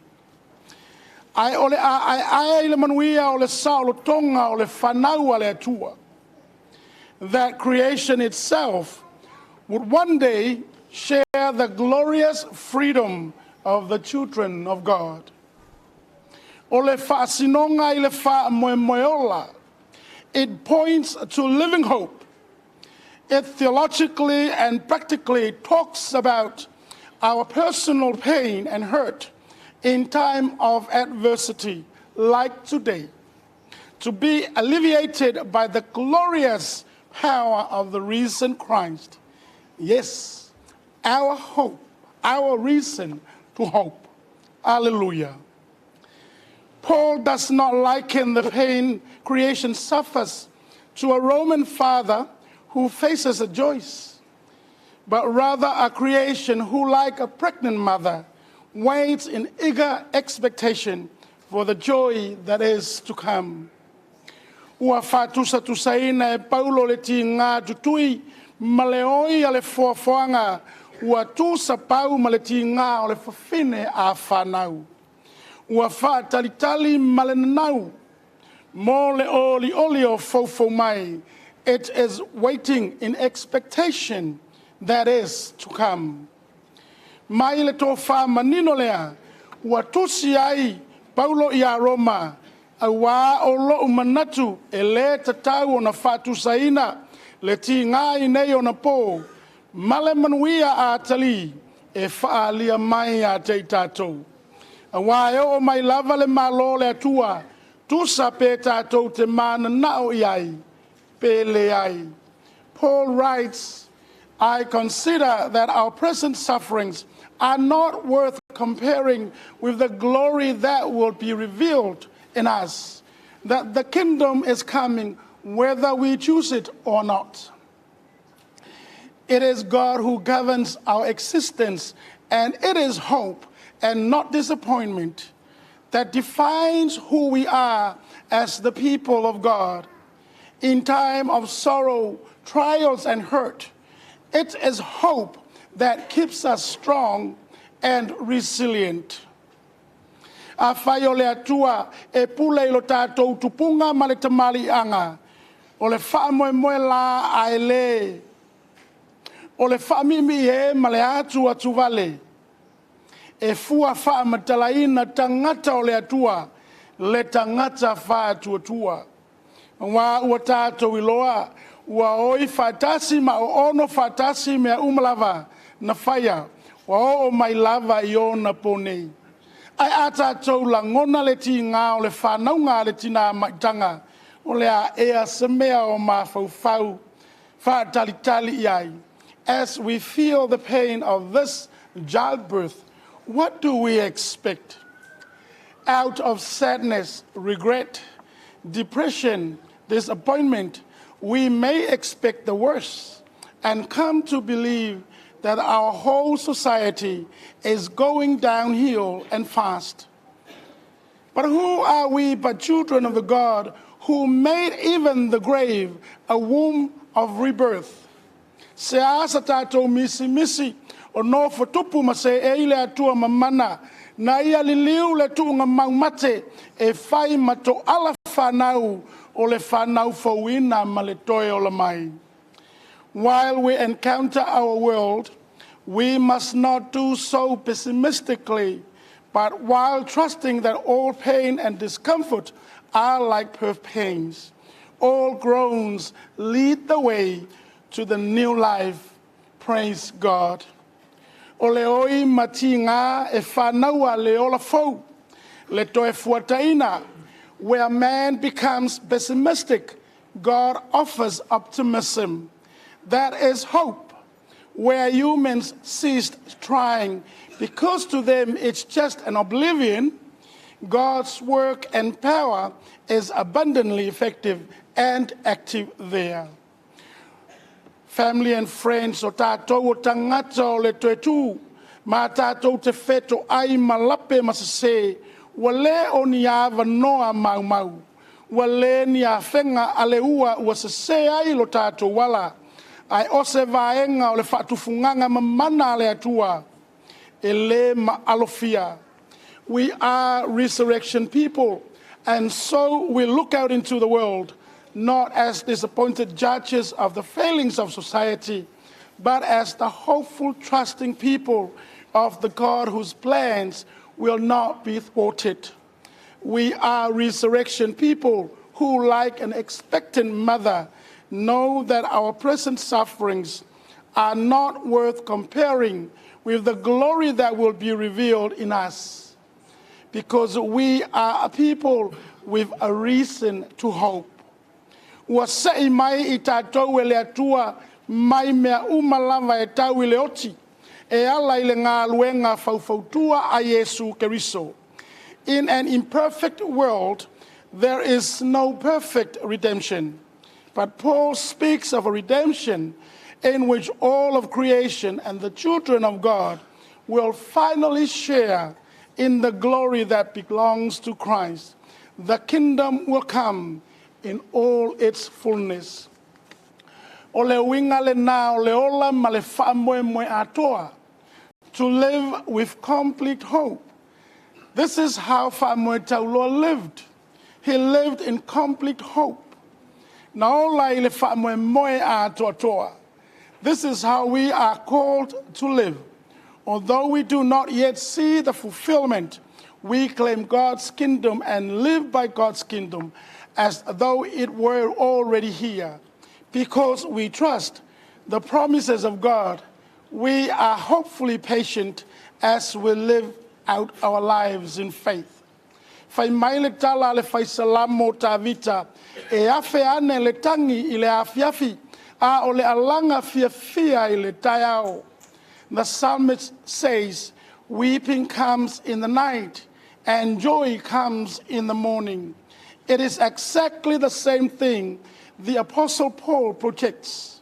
Ae o le a aeae i le manuia o le saolotoga o le fanau a le Atua. That creation itself would one day share the glorious freedom of the children of God. O le faasinoga i le faamoemoe ola, it points to living hope. It theologically and practically talks about our personal pain and hurt in time of adversity, like today, to be alleviated by the glorious power of the risen Christ. Yes, our hope, our reason to hope. Hallelujah. Paul does not liken the pain creation suffers to a Roman father who faces a choice, but rather a creation who, like a pregnant mother, waits in eager expectation for the joy that is to come. Ua faatusatusaina e Paulo le tiga tutui ma le oi a le foafoaga ua tusapau ma le tiga o le fafine a fanau. Ua faatalitali ma le nanau mo le olioli o foufou mai. It is waiting in expectation that is to come. Mai le tofa manino lea, ua tusi ai Paulo ia Roma, auā o lou manatu e le tatau ona faatusaina le tiga i nei ona po, ma le manuia a tali e faalia mai ia te i tatou. Auā e oo mai lava le malo le Atua, tusa pe tatou te mananao i ai, pe leai. Paul writes, "I consider that our present sufferings are not worth comparing with the glory that will be revealed in us, that the kingdom is coming whether we choose it or not. It is God who governs our existence, and it is hope and not disappointment that defines who we are as the people of God. In time of sorrow, trials, and hurt, it is hope that keeps us strong and resilient." Afai o le Atua e pule i lo tatou tupuga ma le tamaliiaga, o le faamoemoe la ae le o le faamiimii e ma le atu atu vale. E fua faamatalaina tagata o le Atua, le tagata faatuatua. Auā ua tatou iloa, ua oi faatasi ma oono faatasi mea uma lava na faia, ua oo mai lava i ona po nei. Ae a tātou lagona le tigā o le whanauga a le tinā maitaga, o le a ea se mea o mafaufau faatalitali i ai. As we feel the pain of this childbirth, what do we expect? Out of sadness, regret, depression, disappointment, we may expect the worst and come to believe that our whole society is going downhill and fast. But who are we but children of the God who made even the grave a womb of rebirth? Se a sa tātou misimisi o nofo tupu ma se e i le Atua mamana na ia liliu le tuuga maumate e fai ma toala whanau o le whanau fauina ma le toe ola mai. While we encounter our world, we must not do so pessimistically, but while trusting that all pain and discomfort are like birth pains. All groans lead the way to the new life. Praise God. O le oi matinga e whanaua le ola fou, le toe fuataina, where man becomes pessimistic, God offers optimism. That is hope. Where humans ceased trying, because to them it's just an oblivion, God's work and power is abundantly effective and active there. Family and friends o tātou o tangata o le toe tū, ma tātou te wheto ai ma lape ma se ua le o ni ava noa mau mau, ua le ni a whenga a le ua ua se se ai lo tātou wala, ai o se vaenga o le whaatufunganga mamana a le Atua, e le ma alofia. We are resurrection people, and so we look out into the world, not as disappointed judges of the failings of society, but as the hopeful, trusting people of the God whose plans will not be thwarted. We are resurrection people who, like an expectant mother, know that our present sufferings are not worth comparing with the glory that will be revealed in us, because we are a people with a reason to hope. Ua sei mai i tātou e le Atua mai mea uma lava e tau i le oti, e ala i le ngā faufautua a Iesu Keriso. In an imperfect world, there is no perfect redemption. But Paul speaks of a redemption in which all of creation and the children of God will finally share in the glory that belongs to Christ. The kingdom will come in all its fullness. O le uiga lenā o le ola ma le faamoemoe atoa. To live with complete hope. This is how Faamoetauloa lived. He lived in complete hope. Na ola i le faamoemoe atoatoa. This is how we are called to live. Although we do not yet see the fulfillment, we claim God's kingdom and live by God's kingdom as though it were already here. Because we trust the promises of God, we are hopefully patient as we live out our lives in faith. Fai mai le tala le whaisalamo Tavita, e afe ane le tangi i le afiafi, a o le alanga fia fia i le taeao. The psalmist says, weeping comes in the night and joy comes in the morning. It is exactly the same thing the Apostle Paul projects.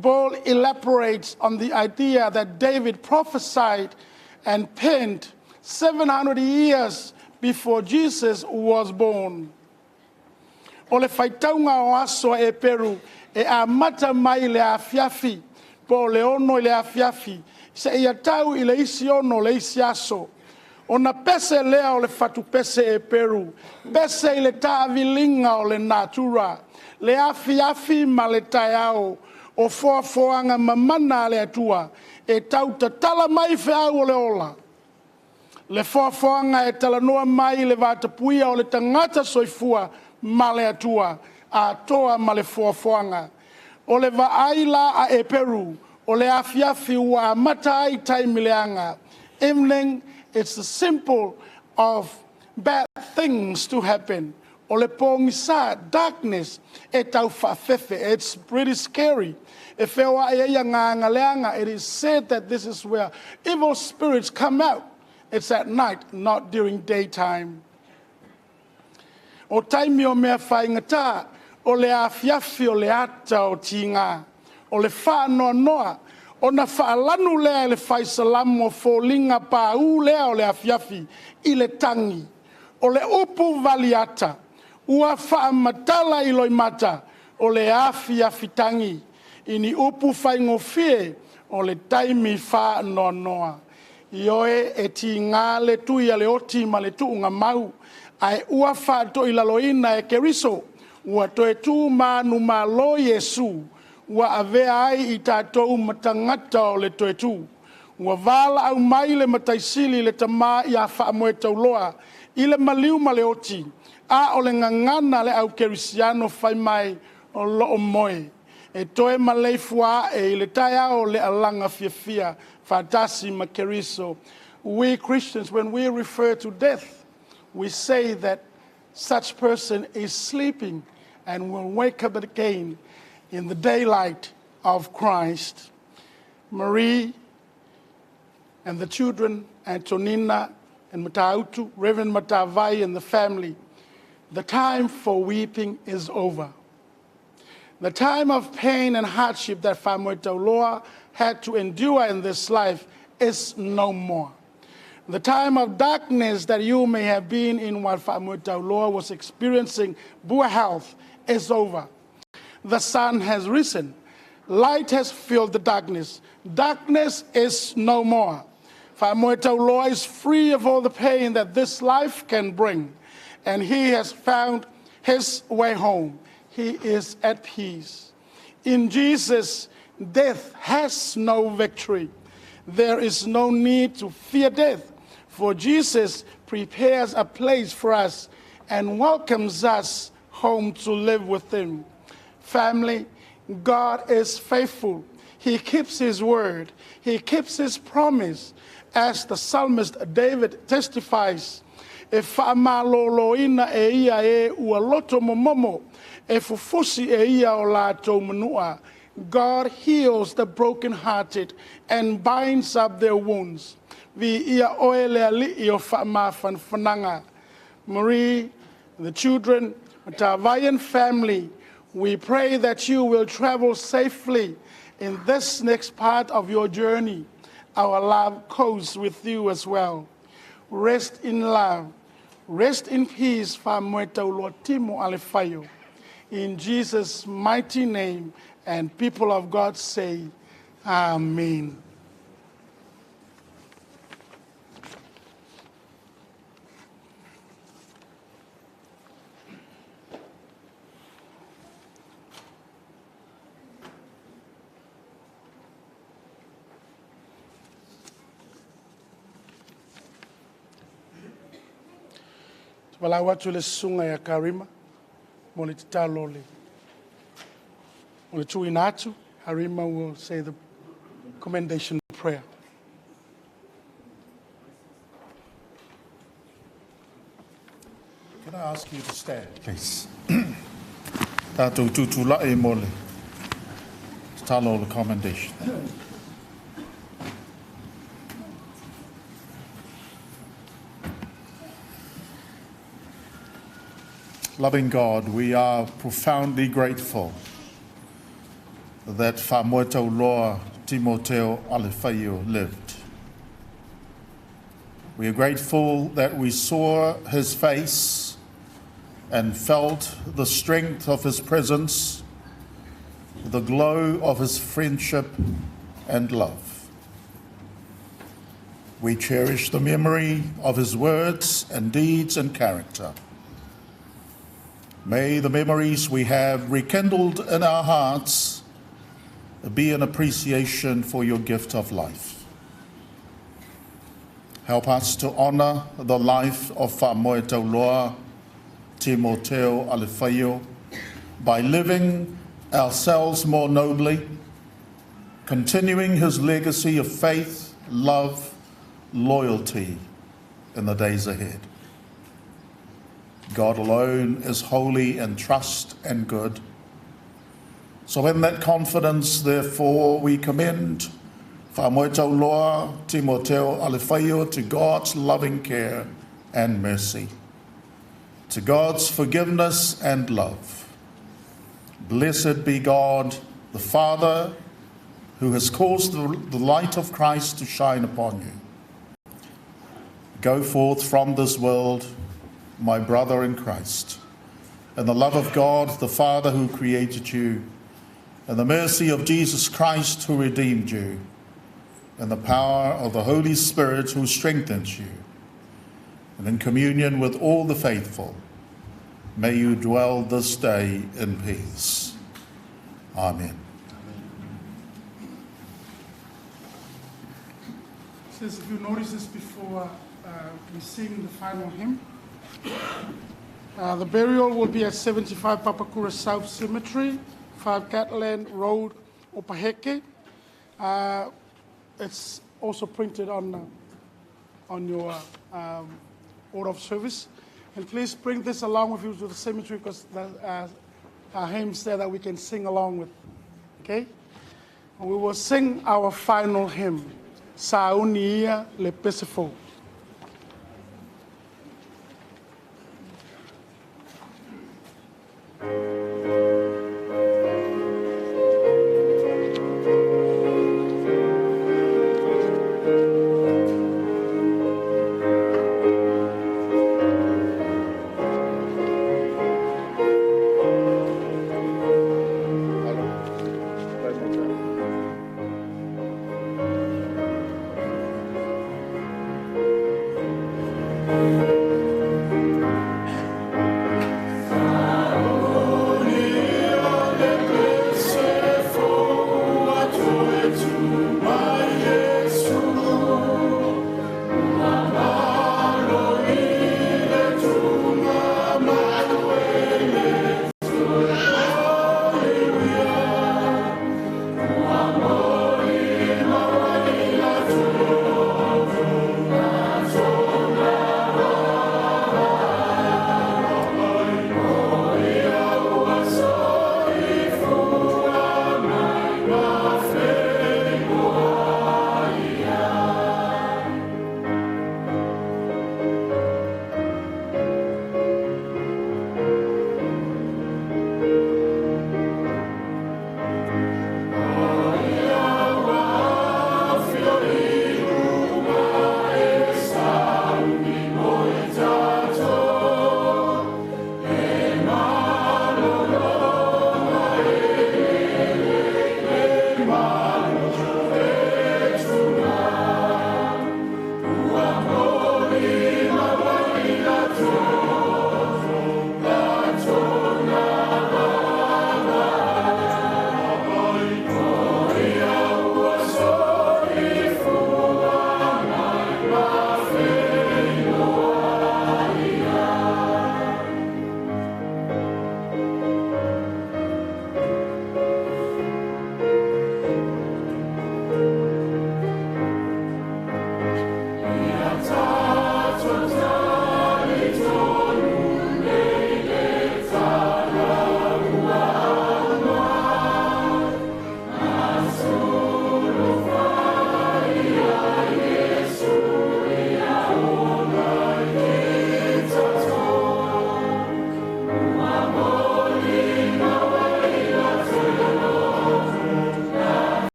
Paul elaborates on the idea that David prophesied and penned 700 years before Jesus was born. O le faitauga o aso e Peru e amata mai le afiafi, po le 6 i le afiafi, se ia tau i le isi 6 le isi aso. Ona pese lea o le fatupese e Peru, pese i le taaviliga o le natura, le afiafi ma le taeao, o foafoaga mamana a le Atua, e tau tatala mai feau o le ola. Le foafoaga e talanoa mai le vatapuia o le tagata soifua ma le Atua, atoa ma le foafoaga. O le vaai la a Eperu, o le afiafi ua amata ai taimi leaga. Evening, it's the simple of bad things to happen. O le pogisa, darkness, e taufaafefe. It's pretty scary. E feoai ai agaga leaga. It is said that this is where evil spirits come out. It's at night, not during daytime. O taimi o mea faigata, o le afiafi o le ata o tiga, o le faanoanoa, ona faalanu lea e le faisalamo foliga paū lea o le afiafi i le tagi. O le upu valiata, ua faamatala i loimata, o le afiafi tagi. I ni upu faigofie, o le taimi faanoanoa. Ioe, e tiga le tui a le oti ma le tuugamau, ae ua faatoilaloina e Keriso, ua toe tu manumalo Iesu, ua avea ai i tatou ma tagata o le toe tu. Ua valaau mai le Matai Sili i le Tama ia Faamoetauloa i le maliu ma le oti, a o le gagana a le au kerisiano fai mai o loo moe. E toe maleifua ae i le taeao o le alaga fiafia faatasi ma Keriso. We Christians, when we refer to death, we say that such person is sleeping and will wake up again in the daylight of Christ. Marie and the children, Antonina and Matautu, Reverend Matavai and the family, the time for weeping is over. The time of pain and hardship that Faamoetauloa had to endure in this life is no more. The time of darkness that you may have been in while Faamoetauloa was experiencing poor health is over. The sun has risen. Light has filled the darkness. Darkness is no more. Faamoetauloa is free of all the pain that this life can bring, and he has found his way home. He is at peace. In Jesus, death has no victory. There is no need to fear death, for Jesus prepares a place for us and welcomes us home to live with him. Family, God is faithful. He keeps his word. He keeps his promise. As the psalmist David testifies, e faamaloloina e ia e ua loto momomo, e fufusi e ia o latou manua. God heals the brokenhearted and binds up their wounds. Viia oe le Alii o faamafanafanaga. Marie, the children, the Tavayan family, we pray that you will travel safely in this next part of your journey. Our love goes with you as well. Rest in love. Rest in peace, Faamoetauloa Timo Alefaio. In Jesus' mighty name, and people of God say, Amen. Valaau atu le susuga ia Karima mo le tatalo le o le tuuina atu. Harima will say the commendation prayer. Can I ask you to stand, please? Tatou tutulai mo le tatalo o le commendation. Loving God, we are profoundly grateful that Faamoetauloa Timoteo Alefaio lived. We are grateful that we saw his face and felt the strength of his presence, the glow of his friendship and love. We cherish the memory of his words and deeds and character. May the memories we have rekindled in our hearts be an appreciation for your gift of life. Help us to honor the life of Faamoetauloa Timoteo Alefaio by living ourselves more nobly, continuing his legacy of faith, love, loyalty, in the days ahead. God alone is holy and trust and good. So in that confidence, therefore, we commend Fa'amoetauloa Timoteo Alefaio to God's loving care and mercy, to God's forgiveness and love. Blessed be God, the Father, who has caused the light of Christ to shine upon you. Go forth from this world, my brother in Christ, in the love of God, the Father who created you, and the mercy of Jesus Christ who redeemed you, and the power of the Holy Spirit who strengthens you, and in communion with all the faithful, may you dwell this day in peace. Amen. Since if you notice this before we sing the final hymn, the burial will be at 75 Papakura South Cemetery, 5 Gatland Road, Opaheke. It's also printed on your order of service. And please bring this along with you to the cemetery, because there are hymns there that we can sing along with. Okay? And we will sing our final hymn, Saunia Le Pesefo.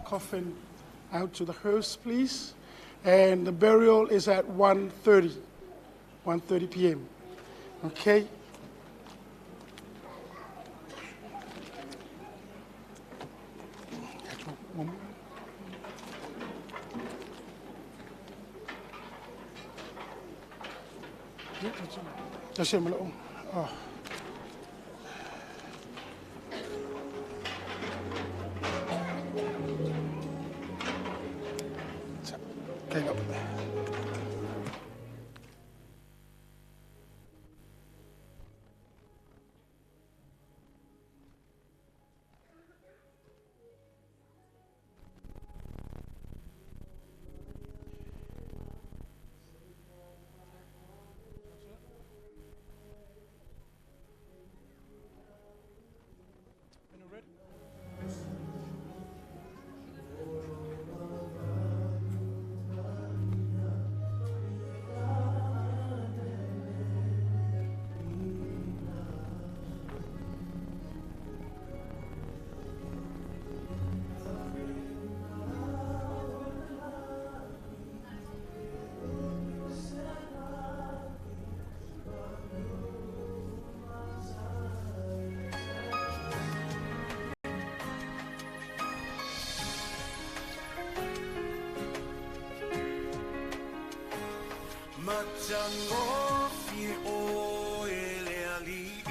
Coffin out to the hearse, please. And the burial is at 1:30 p.m. Okay? Oh. Faafetai lava. Matagofie oe le alii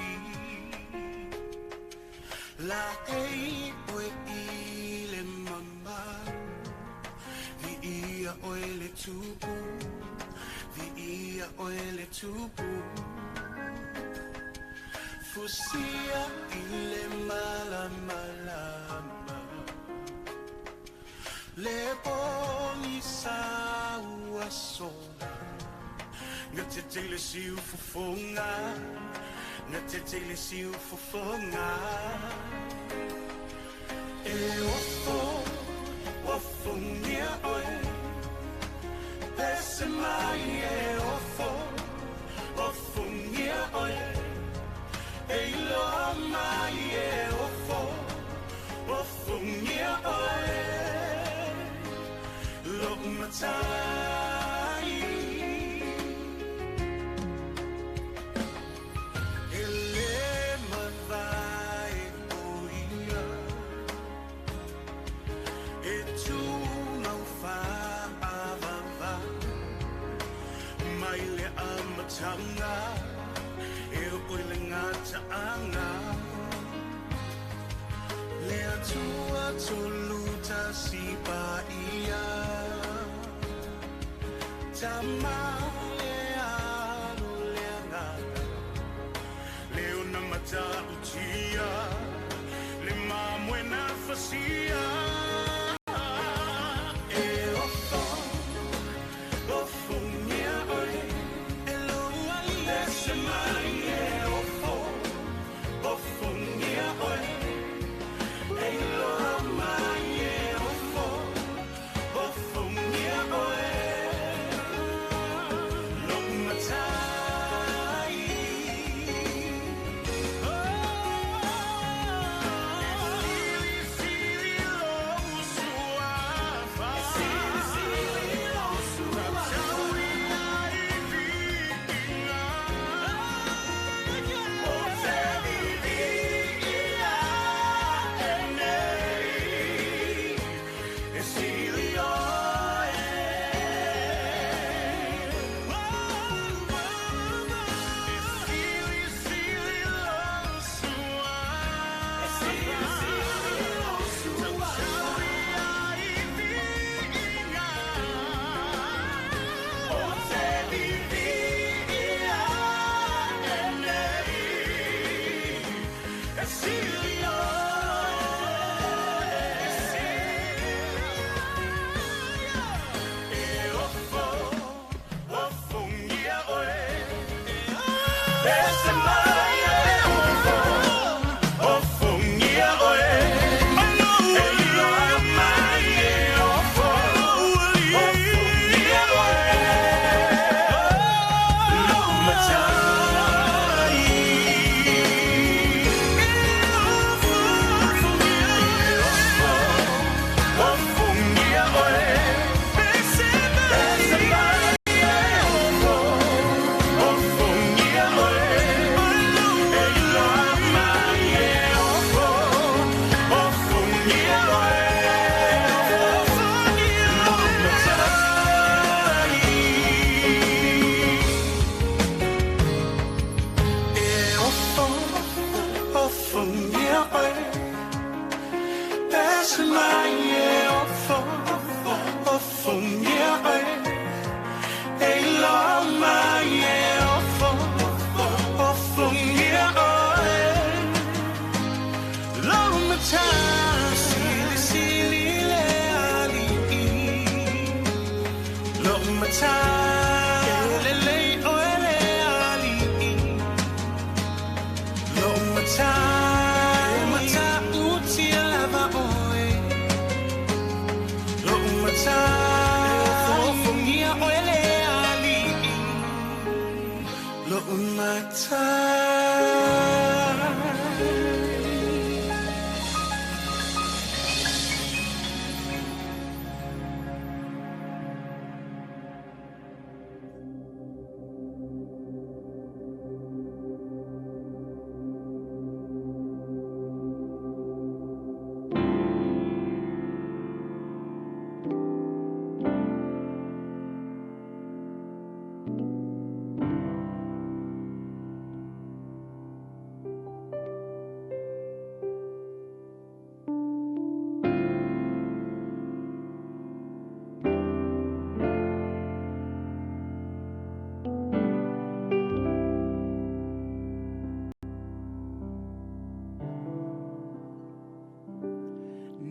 La ei oe i le mamalu Viia oe le tupu Viia oe le tupu Fusia i le malamalama Le pogisa ua sola Nga te le siu fofonga Nga te le siu fofonga E ofo, ofongia oe Pese mai e ofo, ofongia oe E iloa mai e ofo, ofongia oe Lou matai E le mavae o ia E tumau faavava Mai le amataga E o i le gataaga Le Atua tolu tasi paia Tama le Alo le Agaga Le ona matautia Le mamoe fasia E ofo, ofongia oe E lou ali ese mai e ofo, ofongia oe E iloa mai e ofo, ofongia oe Lou matai Sili lou suafa Sili lou suafa Tauia i viiga O te viia e nei E sili oe E sili, sili lou suafa Sili, sili lou suafa Tauia i viiga O te viia e nei E sili oe E ofo, ofongia oe Pese mai e ofo, ofongia oe E iloa mai e ofo, ofongia oe Lou matai Ofongia oe Pese mai e ofo, ofongia oe Matai, lelei oe le ali'i. Lo'u matai, matautia lava oe. Lo'u matai, ofofogia oe le ali'i. Lo'u matai.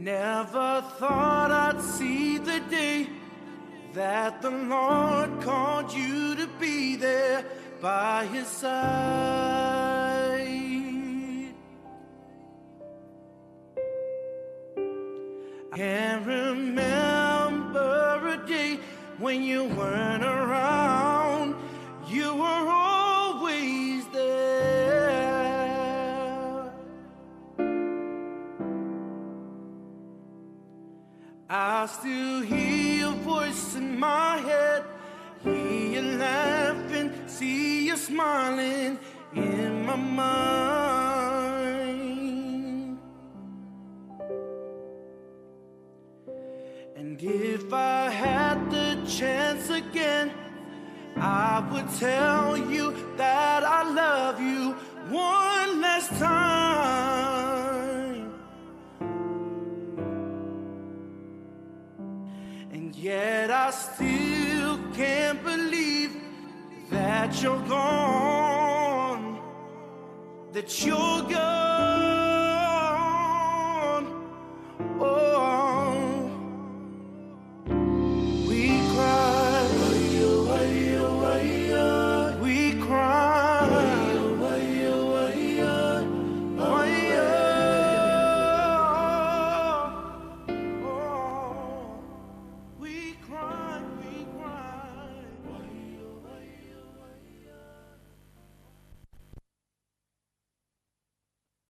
Never thought I'd see the day that the Lord called you to be there by his side. I can't remember a day when you weren't around. You were always there. I still hear your voice in my head, hear you laughing, see you smiling in my mind. And if I had the chance again, I would tell you that I love you one last time. And yet I still can't believe that you're gone, that you're gone.